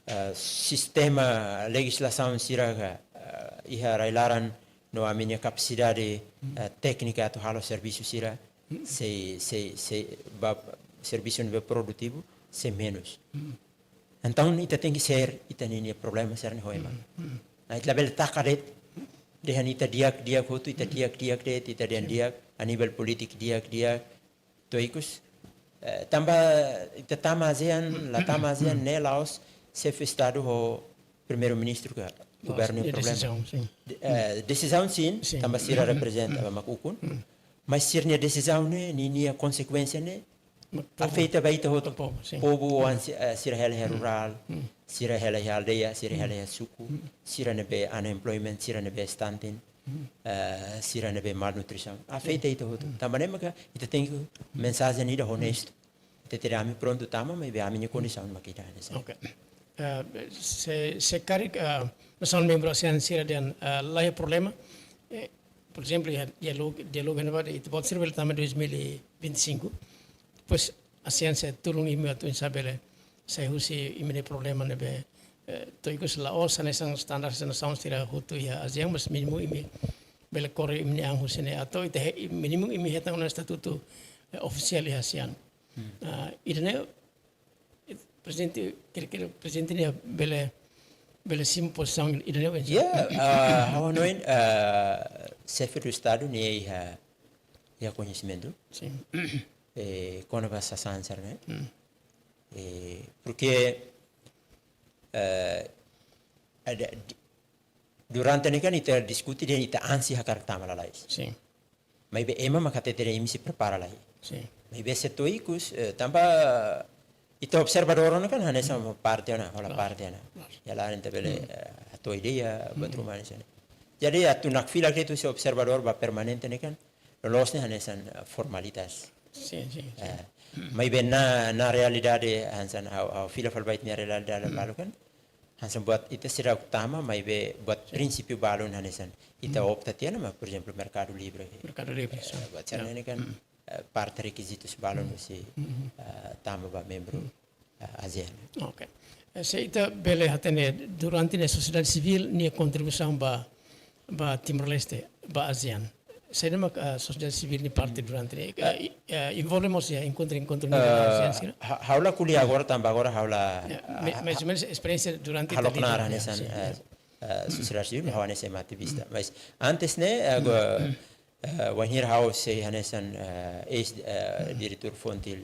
eh, sistema lejislasaun sira ka, eh, iha rai-laran no ami-nia kapasidade, eh, téknika atu halo servisu sira, sei, sei, sei, ba, servisu ne'ebé produtivu, sei menus. Entaun, ita tenke share ita ninia problema sira-ne'e ho ema. Nah, ita labele taka de'it, dehan ita di'ak, di'ak hotu, ita di'ak, di'ak de'it, ita dehan di'ak, a nivel polítiku di'ak, di'ak, to'o ikus, eh, tanba ita tama ASEAN, la tama ASEAN ne'e la'ós xefe Estadu ho Primeiru-Ministru ka governu nia problema. Desizaun, sin. De-, eh, desizaun sin, tanba sira reprezenta ba mak ukun. Mas sira-nia desizaun ne'e, ninia konsekuénsia ne'e, afeta ba ita hotu. Povu, sin. Povu oan si-, eh, sira hela iha rurál, sira hela iha aldeia, sira hela iha suku, sira ne'ebé unemployment, sira ne'ebé stunting, eh, sira ne'ebé malnutrisaun. Afeta ita hotu. Tanba ne'e maka ita tenke mensajen ida honestu. Ita hatete ami prontu tama, maibé ami-nia kondisaun mak ida-ne'e. Ok. Eh, se, se karik, eh, nasaun membru ASEAN sira dehan, eh, la iha problema, eh, por ezemplu, iha diálogu, diálogu ne'ebá de'it, ita-boot sira bele tama dois mil e vinte e cinco. Depois, ASEAN sei tulun imi atu oinsá bele sai husi imi-nia problema ne'ebé, eh, to'o ikus la'ós hanesan standar hanesan nasaun sira hotu iha ASEAN, mas mínimu imi bele kore imi-nia an husi ne'e atu ita he-, mínimu imi hetan ona estatutu, eh, ofisiál iha ASEAN. Ah, ida-ne'e, eh, prezidente, kira-kira prezidente nia bele, bele simu pozisaun ida-ne'e oinsá? Ya, ah, ha'u hanoin, ah, xefe do Estadu nia iha, iha koñesimentu. Sin. Eh, kona-ba sasán sira-ne'e. Eh, porke, eh, ada di-, durante ne'e kan ita diskute dehan ita ansi hakarak tama lalais. Sin. Maibé ema mak hatete dehan imi sei prepara lai. Sin. Maibé se to'o ikus, eh, tanba ita observadór ne'e kan hanesan parte ona, hola parte ona. Loos. Iha laran ita bele, eh, hato'o ideia, buat ruma hanesan ne'e. Jadi atu nakfilak de'it husi observadór ba permanente ne'e kan, loloos ne'e hanesan, eh, formalitas. Sin, sin, sin. Eh, maibé iha, iha realidade hanesan ha'u, ha'u fila fali ba ita-nia realidade balu kan. hanesan buat ita seidauk tama, maibé buat prinsípiu balun hanesan ita opta tiha ona, mak, por ezemplu, merkadu livre. Merkadu livre, eh, sin. Buat sira ne'e kan, eh, parte rekizitus balun husi, eh, tama ba membru, eh, ASEAN. Oke. Eh, se ita bele hatene durante ne'e sosiedade sivíl nia kontribuisaun ba, ba Timor-Leste, ba ASEAN. Saida mak, eh, sosiedade sivíl nia parte durante ne'e, eh, i-, eh, envolve mós iha enkontru, enkontru ne'e ba ASEAN sira? Ha-, ha'u la ko'alia agora, tanba agora ha'u la, ya, ah, mais ou menos esperiénsia durante ha'u la ita knaar lidera, ya, hanesan, sin, eh, ya. Eh, sosiedade sivíl, ha'u hanesan ativista. Mas antes ne'e, eh, go-, eh, wainhira ha'u sei hanesan, eh, eis, eh, diretór Fontil,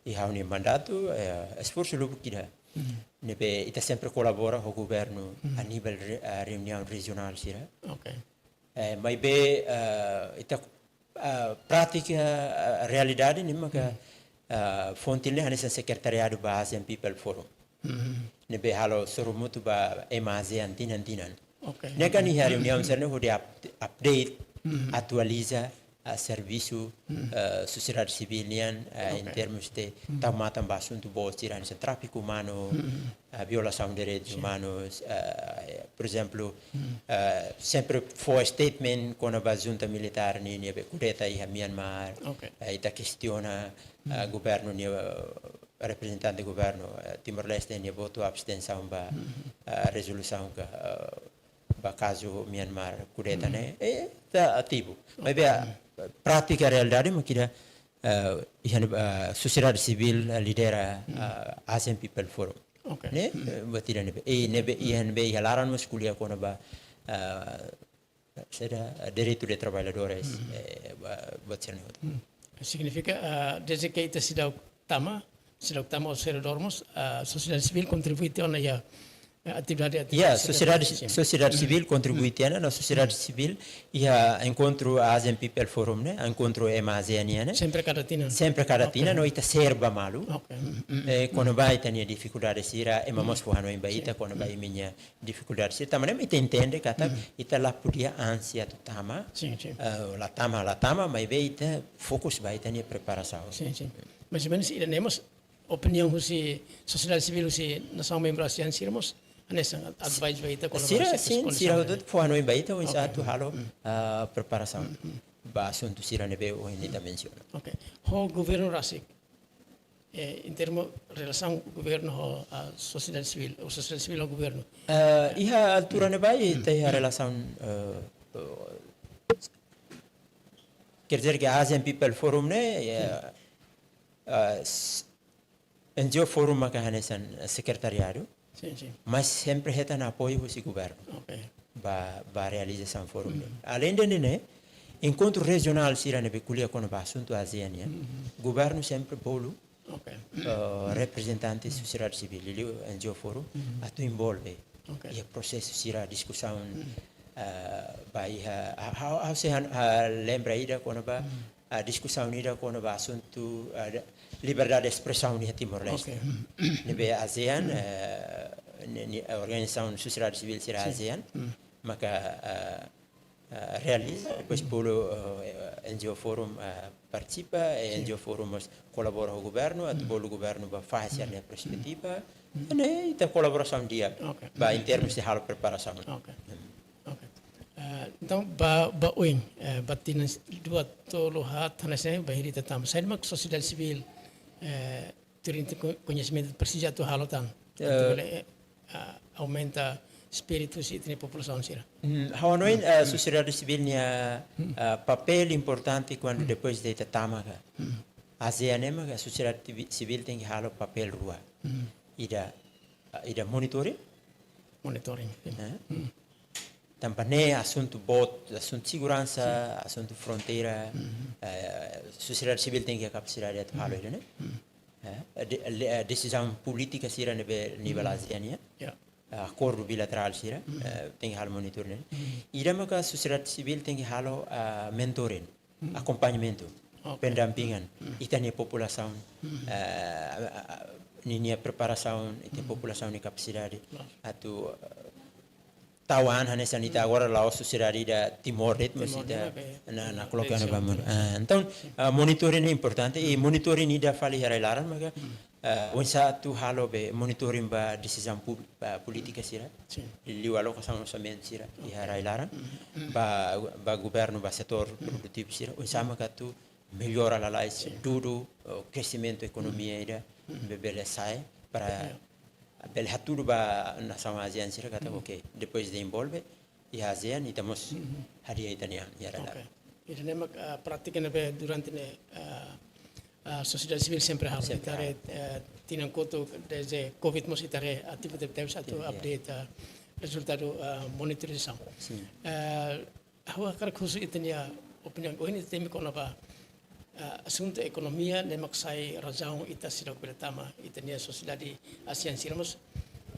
i ha'u-nia mandatu, eh, esforsu lubuk ida. Ne'ebé ita sempre kolabora ho governu a nivel re-, eh, reuniaun rejionál sira. Oke. Eh, maibé, eh, ita, eh, prátika, eh, realidade ne'e maka, eh, Fontil ne'e hanesan sekretariadu ba ASEAN People Forum. Ne'ebé halo sorumutu ba ema ASEAN tinan-tinan. Oke. Ne'e kan iha reuniaun sira ne'e hodi up-, update, atualiza, ah, servisu, eh, sosiedade sivíl nian, eh, em termos de tau matan ba asuntu boot sira hanesan tráfiku umanu, eh, violasaun direitus umanus, eh, por ezemplu, eh, sempre fó statement kona-ba junta militár nian ne'ebé kudeta iha Myanmar, eh, ita kestiona, eh, governu nia, eh, reprezentante governu, eh, Timor-Leste nia votu abstensaun ba, eh, rezolusaun ka, eh, ba kazu Myanmar kudeta ne'e, eh, ita ativu. Maibé, eh, prátika realidade mak ida, eh, iha ne'e, eh, sosiedade sivíl, eh, lidera, eh, ASEAN People Forum. Oke. Ne'e, eh, buat ida ne'ebé, eh, ne'ebé, iha ne'ebé, iha laran mós ko'alia kona-ba, eh, saida, eh, direitu de traballadores, eh, ba-, buat sira ne'e hotu. Signifika, eh, dezde ke ita seidauk tama, seidauk tama ou seidauk dor mós, eh, sosiedade sivíl kontribui tiha ona iha, eh, atividade, atividade. Ya, sosiedade, sosiedade sivíl kontribui tiha ona, no sosiedade sivíl iha enkontru ASEAN People Forum ne'e, enkontru ema ASEAN nian ne'e. Sempre kada tinan. Sempre kada tinan, no ita share ba malu. Oke. Eh, kona-ba ita-nia difikuldade sira, ema mós fó hanoin ba ita, kona-ba imi-nia difikuldade sira. Tanba ne'e mak ita entende katak ita la podia ansia atu tama. Sin, sin. Eh, la tama, la tama, maibé ita fokus ba ita-nia preparasaun. Sin, sin. Mais ou menus ida-ne'e mós opiniaun husi sosiedade sivíl husi nasaun membru ASEAN sira mós hanesan ad-, advice ba ita kona-ba sira, sin, sira hotu fó hanoin ba ita oinsá atu halo, ah, preparasaun ba asuntu sira ne'ebé ohin ita mensiona. Oke. Ho governu rasik, eh, em termo relasaun governu ho, ah, sosiedade sivíl, ou sosiedade sivíl ho governu? Eh, iha altura ne'ebá ita iha relasaun, eh, quer dizer que ASEAN People Forum ne'e, eh, ah, s-, NGO Forum maka hanesan sekretariadu, sin, sin, mas sempre hetan apoiu husi governu. Oke. Ba, ba realizasaun forum ne'e. Aleinde ne'e, enkontru rejionál sira ne'ebé ko'alia kona-ba asuntu ASEAN nian, governu sempre bolu, oke, eh, reprezentante sosiedade sivíl, liuliu NGO Forum, atu envolve. Oke. Iha prosesu sira diskusaun, eh, ba iha, ha-, ha-, ha'u sei han-, ah, lembra ida kona-ba, ah, diskusaun ida kona-ba asuntu, ah, de-, liberdade de espresaun iha Timor-Leste. Oke. Ne'ebé ASEAN, eh, ni-, ni-, organizasaun sosiedade sivíl sira ASEAN, maka, ah, ah, realiza, depois bolu, eh, NGO Forum, ah, partisipa, eh, NGO Forum mós kolabora ho governu, atu bolu governu ba fahe sira-nia perspetiva. Ne'e ita kolaborasaun di'ak, oke, ba em termos de halo preparasaun. Oke. Oke. Eh, entaun, ba, ba oin, eh, ba tinan rua tolu haat hanesan ne'e, bainhira ita tama. Saida mak sosiedade sivíl, eh, tuir ita-nia ko-, koñesimentu presiza atu halo tan. Atu, eh, bele, eh, ah, aumenta espíritu husi ita-nia populasaun sira. Hmm, ha'u hanoin, eh, sosiedade sivíl nia, eh, papél importante kuandu depois de ita tama ka. ASEAN ne'e maka sosiedade sivi-, sivíl tenke halo papél rua. Ida, ah, ida monitoring. Monitoring, ya. Eh? Tanba ne'e asuntu boot, asuntu seguransa, asuntu fronteira, eh, sosiedade sivíl tenke iha kapasidade atu halo ida-ne'e. Eh, de-, le-, eh, desizaun polítika sira ne'ebé nivel ASEAN nian. Ya. Akordu bilaterál sira, eh, tenke halo monitoring. Ida maka sosiedade sivíl tenke halo, ah, mentoring, akompañamentu, oke, pendampingan, ita-nia populasaun, eh, ah, ah, ninia preparasaun, ita-nia populasaun nia kapasidade, atu, eh, tau an hanesan ita agora la'ós sosiedade ida Timor de'it, mas ita na, na koloka na ba mundu. Ah, entaun, ah, monitoring ne'e importante, i monitoring ida fali iha rai-laran, maka eh, oinsá atu halo be monitoring ba desizaun pub-, ba polítika sira. Sin. Liu alokasaun orsamentu sira iha rai-laran. Ba, ba governu, ba setór produtivu sira. Oinsá maka atu mellora lalais, dudu, eh, kresimentu ekonomia ida, be bele sai para bele hatudu ba nasaun ASEAN sira katak, oke, depois de envolve, iha ASEAN, ita mós hadi'a ita-nian iha rai-laran. Oke. Ida-ne'e mak, ah, prátika ne'ebé durante ne'e, ah, ah, sosiedade sivíl sempre halo. Sempre ita haree, eh, tinan kotuk desde covid mós ita haree ativu tebes atu update, ah, rezultadu, ah, monitorizasaun. Sin. Eh, ha'u hakarak husu ita-nia opiniaun, ohin ita temi kona-ba, ah, asuntu ekonomia ne'e mak sai razaun ita seidauk bele tama, ita-nia sosiedade ASEAN sira mós,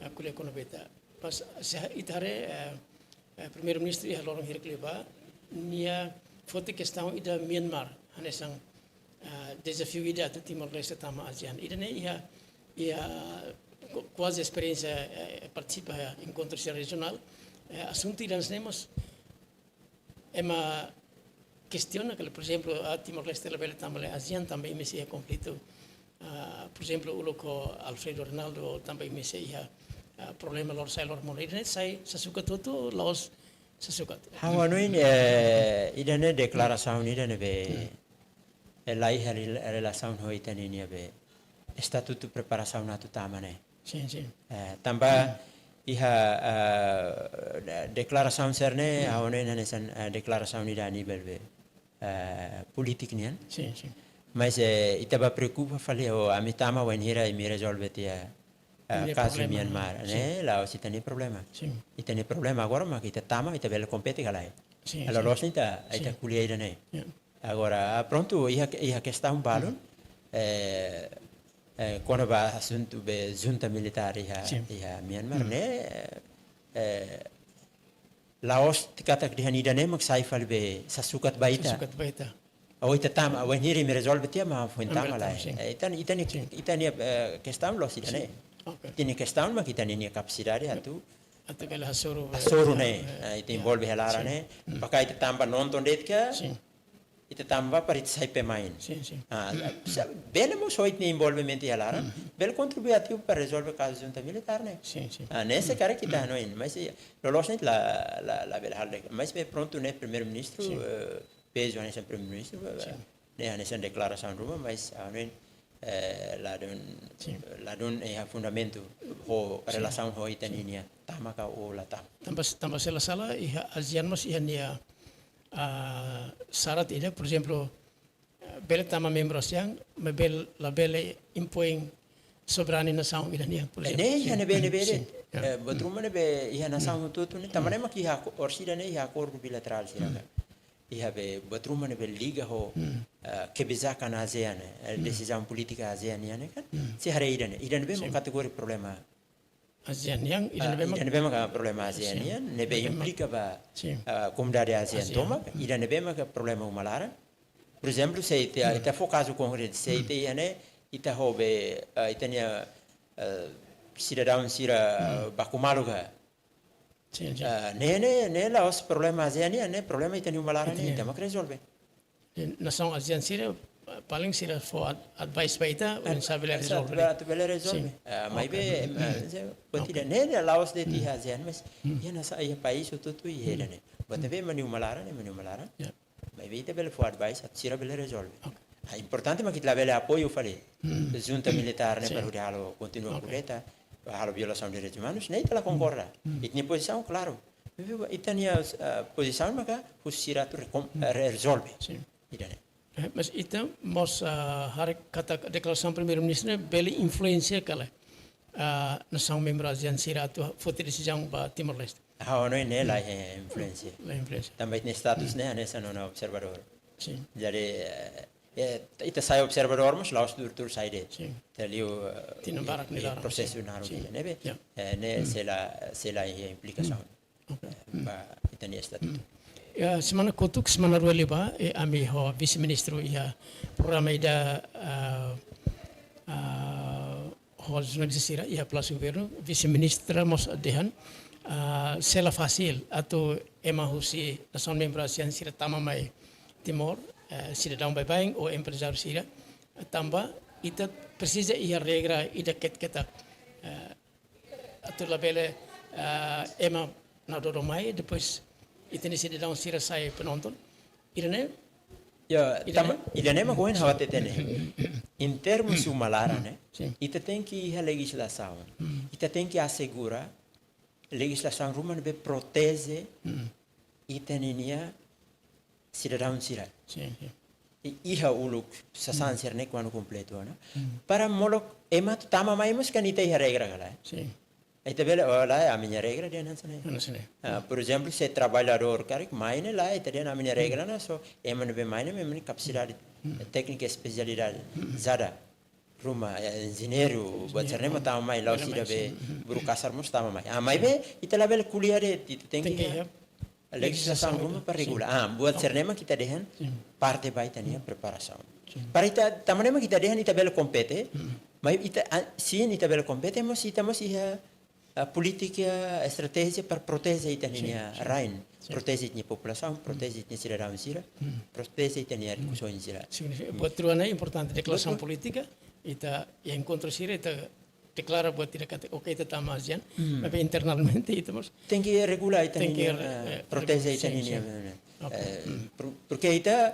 ah, ko'alia kona-ba ita. Mas se ita haree, eh, eh, Primeiru-Ministru iha loron hirak liubá, nia foti kestaun ida Myanmar, hanesan, ah, dezafiu ida atu Timor-Leste tama ASEAN. Ida-ne'e iha, iha ku-, kuaze esperiénsia, eh, partisipa iha enkontru sira rejionál, eh, asuntu ida hanesan ne'e mós ema kestiona katak, por ezemplu, ah, Timor-Leste labele tama iha ASEAN tanba imi sei iha konflitu. Ah, por ezemplu, uluk ho Alfredo Reinaldo tanba imi sei iha, ah, problema lorosa'e loromonu. Ida-ne'e sai sasukat hotu, la'ós sasukat. Ha'u hanoin, eh, ida-ne'e deklarasaun ida ne'ebé, eh, la iha rel-, relasaun ho ita-ninia be estatutu preparasaun atu tama ne'e. Sin, sin. Eh, tanba iha, eh, de-, deklarasaun sira-ne'e, ha'u hanoin hanesan, eh, deklarasaun ida a nivel be, eh, polítiku nian. Sin, sin. Mas, eh, ita bá preokupa fali, oh, ami tama wainhira imi rezolve tiha, eh, kazu problema Myanmar ne'e, la'ós ita-nia problema. Sin. Ita-nia problema agora mak ita tama, ita bele kompete ka lae. Sin, sin. Loloos ne'e ita, ita ko'alia ida-ne'e. Ya. Agora, prontu, iha, iha kestaun balun, eh, eh, kona-ba asuntu be junta militár iha, iha Myanmar ne'e, eh, la'ós katak dehan ida-ne'e mak sai fali be sasukat ba ita. Sasukat ba ita. Ou ita tama, wainhira imi rezolve tiha mak foin tama, tama lae. Sin. Eh, ita, ita-nia, ita-nia, eh, kestaun la'ós ida-ne'e. Oke. Ita-nia kestaun mak ita-nia kapasidade atu, atu bele hasoru, hasoru ne'e. Eh, ita envolve iha laran ne'e. Maka ita tanba nonton de'it ka, ita tanba para ita sai pemain. Sin, sin. Ah, sa-, bele mós oit nia envolvimentu iha laran, bele kontribui ativu para rezolve kazu junta militár ne'e. Sin, sin. Ah, ne'e se karik ita hanoin, mas, eh, loloos ne'e la, la, labele halo de'it. Mas be prontu ne'e Primeiru-Ministru, eh, pezu hanesan Primeiru-Ministru, eh, ne'e hanesan deklarasaun ruma, mas, ah, ne'e, eh, ladún, ladún iha fundamentu ho relasaun ho ita-ninia tama ka ou la tama. Tanba, tanba se la sala iha ASEAN mós iha nia, ah, sarat ida, por ezemplu, eh, bele tama membru ASEAN, mas bele, labele impoin soberania nasaun ida nian, por ezemplu. Ne'e iha ne'ebé, ne'ebé, eh, buat ruma ne'ebé iha nasaun hotu-hotu ne'e, tanba ne'e mak iha ako-, orsida ne'e iha akordu bilaterál sira ka. Iha be buat ruma ne'ebé liga ho, eh, kebijakan ASEAN ne'e, eh, desizaun polítika ASEAN nian ne'e kan. Se haree ida-ne'e, ida-ne'ebé mak kategoria problema ASEAN nian, ida-ne'ebé mak, ida-ne'ebé mak problema ASEAN nian, ne'ebé implika ba, ah, komunidade ASEAN tomak, ida-ne'ebé mak problema uma laran. Por ezemplu, se ita, ita fó kazu konkretu, se ita iha ne'e, ita ho be, ah, ita-nia, ah, sidadaun sira baku malu ka. Sin, sin. Ah, ne'e, ne'e, ne'e la'ós problema ASEAN nian, ne'e problema ita-nia uma laran nian, ita mak rezolve. Nasaun ASEAN sira, paling sira fó ad-, advice ba ita, oinsá bele rezolve. Atu bele rezolve. Sin. Ah, maibé, ah, se, buat ida, ne'e, ne'e la'ós de'it iha ASEAN, mas iha nasaun, iha país hotu-hotu iha ida-ne'e. Buat ne'ebé ema nia uma laran, ema nia uma laran. Ya. Maibé ita bele fó advice, atu sira bele rezolve. Oke. Ah, importante mak ita labele apoiu fali junta militár ne'e para hodi halo kontinua kudeta, halo violasaun direitus umanus, ne'e ita la konkorda. Ita-nia pozisaun klaru. Ita-nia, ah, pozisaun maka husu sira atu rekom-, eh, rezolve. Sin. Ida-ne'e. Eh, mas ita mós, ah, haree katak deklarasaun Primeiru-Ministru ne'e bele influensia ka lae, ah, nasaun membru ASEAN sira atu foti desizaun ba Timor-Leste. Ha'u hanoin ne'e la iha influensia. La influensia. Tanba ita-nia status ne'e hanesan ona observadór. Sin. Jadi, eh, eh, ita sai observadór, mas la'ós tuur-tuur sai de'it. Sin. Ita liu, eh, tinan barak nia laran. Prosesu naruk ida-ne'ebé. Ya. Eh, ne'e sei la, sei la iha implikasaun. Oke. Ba ita-nia estatutu. Ya, semana kotuk, semana rua liubá, eh, ami ho Vise-Ministru iha programa ida, ah, ah, ho jornalista sira iha Palásiu Governu, Vise-Ministra mós dehan, ah, sei la fasil atu ema husi nasaun membru ASEAN sira tama mai Timor, eh, sidadaun baibain ou emprezáriu sira, tanba Ita presiza iha regra ida ketak-ketak, eh, atu labele, eh, ema nadodo mai, depois ita-nia sidadaun sira sai penonton. Ida-ne'e, Ya, ida-ne'e? Tama, ida-ne'e mak ohin ha'u hatete ne'e. Em termos uma laran ne'e, Sin. Ita tenke iha lejislasaun. Ita tenke asegura lejislasaun ruma ne'ebé proteje ita-ninia sidadaun sira. Sin, sin. I, iha uluk sasán sira-ne'e kuandu kompletu ona. Para molok ema atu tama mai mós kan ita iha regra ka lae. Sin. Ita bele, oh, lae, ami-nia regra dehan hanesan ne'e. Hanesan ne'e. Ah, por ezemplu, se traballadór karik mai ne'e lae, ita dehan ami-nia regra ne'e só ema ne'ebé mai ne'e, ema nia kapasidade téknika, espesialidade, jada ruma, eh, enjeñeiru, buat sira-ne'e mak tama mai, la'ós ida be buruh kasar mós tama mai. Ah, maibé ita labele ko'alia de'it, ita tenke, tenke iha lejislasaun ruma para regula. Ah, buat sira-ne'e mak ita dehan parte ba ita-nia preparasaun. Para ita, tanba ne'e mak ita dehan ita bele kompete, maibé ita, ah, sin, ita bele kompete, mas ita mós iha, ah, polítika, estratéjia para proteje ita-ninia rain, proteje ita-nia populasaun, proteje ita-nia sidadaun sira, proteje ita-nia rikusoin sira. Signifika, buat rua ne'e importante, deklarasaun polítika, ita iha enkontru sira, ita deklara buat ida katak, oke, ita tama ASEAN, maibé internamente ita mós tenke regula ita-ninia, tenke, eh, eh, proteje ita-ninia, sin, sin. Oke. Eh, por-, porke ita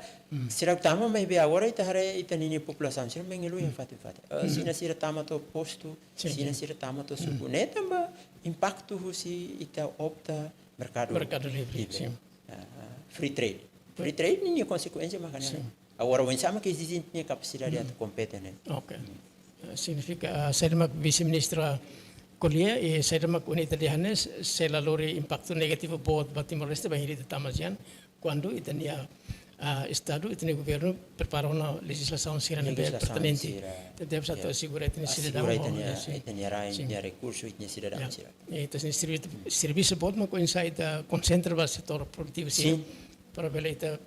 seidauk tama, maibé agora ita haree ita-ninia populasaun sira mengeluh iha fatin-fatin. Eh, Xina sira tama to'o postu, Xina sira tama to'o suku. Ne'e tanba impaktu husi ita opta merkadu livre. Merkadu livre, sin. Ah, free trade. Free trade ninia konsekuénsia mak ne'e. Sin. Agora, oinsá mak ezije ita-nia kapasidade atu kompete ne'e. Oke. Eh, signifika, eh, saida mak Vise-Ministra ko'alia, i saida mak ohin ita dehan ne'e, se la lori impaktu negativu boot ba Timor-Leste bainhira ita tama ASEAN, kuandu ita-nia, ah, Estadu, ita-nia governu prepara ona lejislasaun sira ne'ebé pertinente. Ita deve atu asegura ita-nia sidadaun, ita-nia, sin, ita-nia rain, ita-nia rekursu, ita-nia sidadaun sira. I ita-nia servi-, servisu boot mak oinsá ita konsentra ba setór produtivu sira. Sin. Para bele ita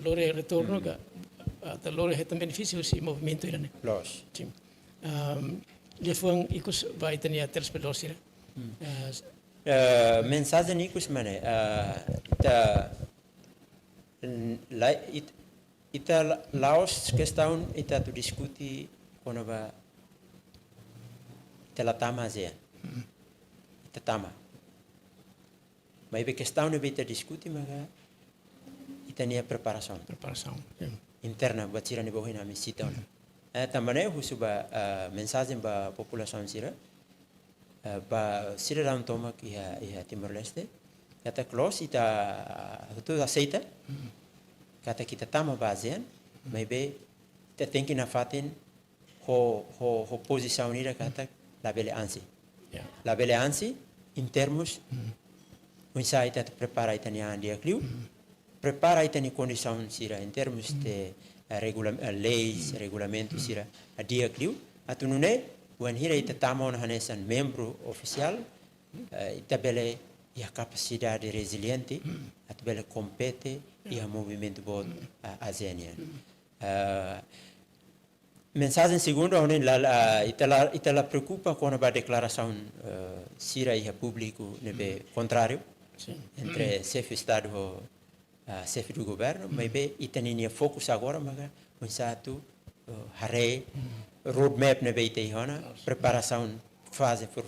lori retornu ka, atu lori hetan benefísiu husi movimentu ida-ne'e. Loos. Sin. Ehm, liafuan ikus ba ita-nia telespetadór sira. Eh, eh, mensajen ikus mak ne'e, eh, ita, mm, la, it-, ita la-, la'ós kestaun ita atu diskute kona-ba ita la tama ASEAN. Ita tama. Maibé kestaun ne'ebé ita diskute maka ita-nia preparasaun. Preparasaun, ya. Interna, buat sira ne'ebé ohin ami sita ona. Eh, tanba ne'e husu ba, eh, mensajen ba populasaun sira, eh, ba sidadaun tomak iha, iha Timor-Leste. Katak loos ita, eh, hotu aseita katak ita tama ba ASEAN, maibé ita tenke nafatin ho, ho, ho pozisaun ida katak labele ansi. Ya. Labele ansi, em termos, oinsá ita prepara ita-nia an di'ak liu, prepara ita-nia kondisaun sira, em termos de, eh, regula-, eh, leis, regulamentu sira, eh, di'ak liu. Atu nune'e, wainhira ita tama ona hanesan membru ofisiál, eh, ita bele iha kapasidade reziliente, atu bele kompete iha movimentu boot, eh, ASEAN nian. Eh, mensajen segundu, ha'u hanoin la, la, ita la, ita la preokupa kona-ba deklarasaun, eh, sira iha públiku ne'ebé kontráriu entre xefe Estadu ho, ah, xefe do governu, maibé ita-ninia fokus agora maka oinsá atu, eh, haree roadmap ne'ebé ita iha ona, preparasaun faze por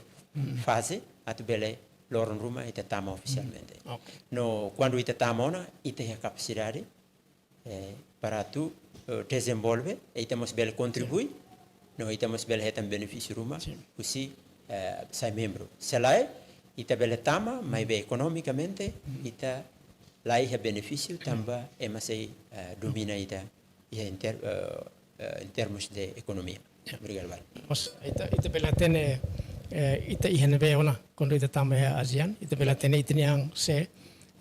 faze, atu bele loron ruma ita tama ofisialmente. Oke. No, kuandu ita tama ona, ita iha kapasidade, eh, para atu, eh, dezenvolve, ita mós bele kontribui, no ita mós bele hetan benefísiu ruma husi, eh, sai membru. Se lae, ita bele tama, maibé ekonomikamente, ita la iha benefísiu tanba ema sei, eh, domina ita iha em ter-, eh, eh, em termos de ekonomia. Ya. Obrigadu barak. Mas ita, ita bele hatene, eh, ita iha ne'ebé ona, kuandu ita tama iha ASEAN, ita bele hatene ita-nia an sé,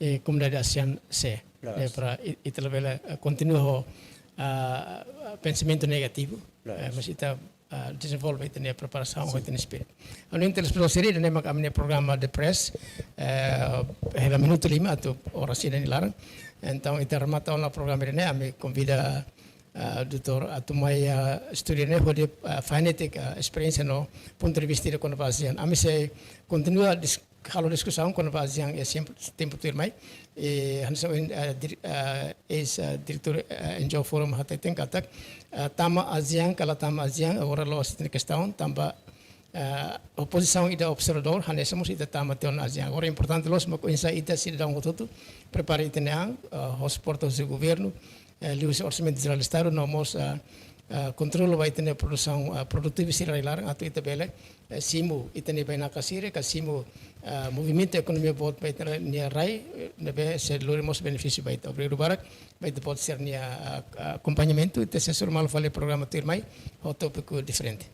eh, komunidade ASEAN sé. Loos. Eh, para i-, ita labele, eh, kontinua ho, ah, pensamentu negativu. Loos. Eh, mas ita, ah, dezenvolve ita-nia preparasaun, ita-nia espíritu. Ha'u hanoin telespetadór sira, ida-ne'e mak ami-nia programa The Press, eh, hela minutu lima atu oras ida nia laran. Entaun, ita remata ona programa ida-ne'e, ami konvida, ah, doutór atu mai, ah, estúdiu ne'e hodi, ah, fó nia, ah, esperiénsia no pontu de vista ida kona-ba ASEAN. Ami sei kontinua dis-, halo diskusaun kona-ba ASEAN iha tempu, tempu tuirmai. E hanesan, eh, dir-, eh, eis, eh, diretór, eh, N G O Forum hateten katak, eh, tama ASEAN ka la tama ASEAN, agora la'ós ita-nia kestaun, tanba, eh, opozisaun ida observadór, hanesan mós ita tama tiha ona ASEAN. Agora importante loos mak oinsá ita sidadaun hotu-hotu prepara ita-nia an, eh, ho suporta husi governu, eh, liuhusi Orsamentu Jerál Estadu, no mós, eh, eh, kontrola ba ita-nia produsaun, eh, produtivu sira rai-laran, atu ita bele, eh, simu ita-nia bainaka sira, ka simu, eh, movimentu ekonomia boot ba ita-nia rai, eh, ne'ebé sei lori mós benefísiu ba ita. Obrigadu barak ba ita-boot sira-nia, eh, eh, akompañamentu, ita sei hasoru malu fali programa tuirmai, ho tópiku diferente.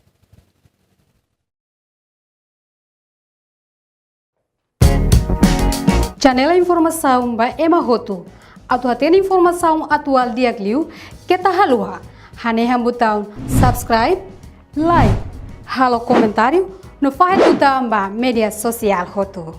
Janela informasaun ba ema hotu. Atu hatene informasaun atuál di'ak liu, keta haluha hanehan butaun subscribe, like, halo komentáriu, no fahe tutan ba média sosiál hotu.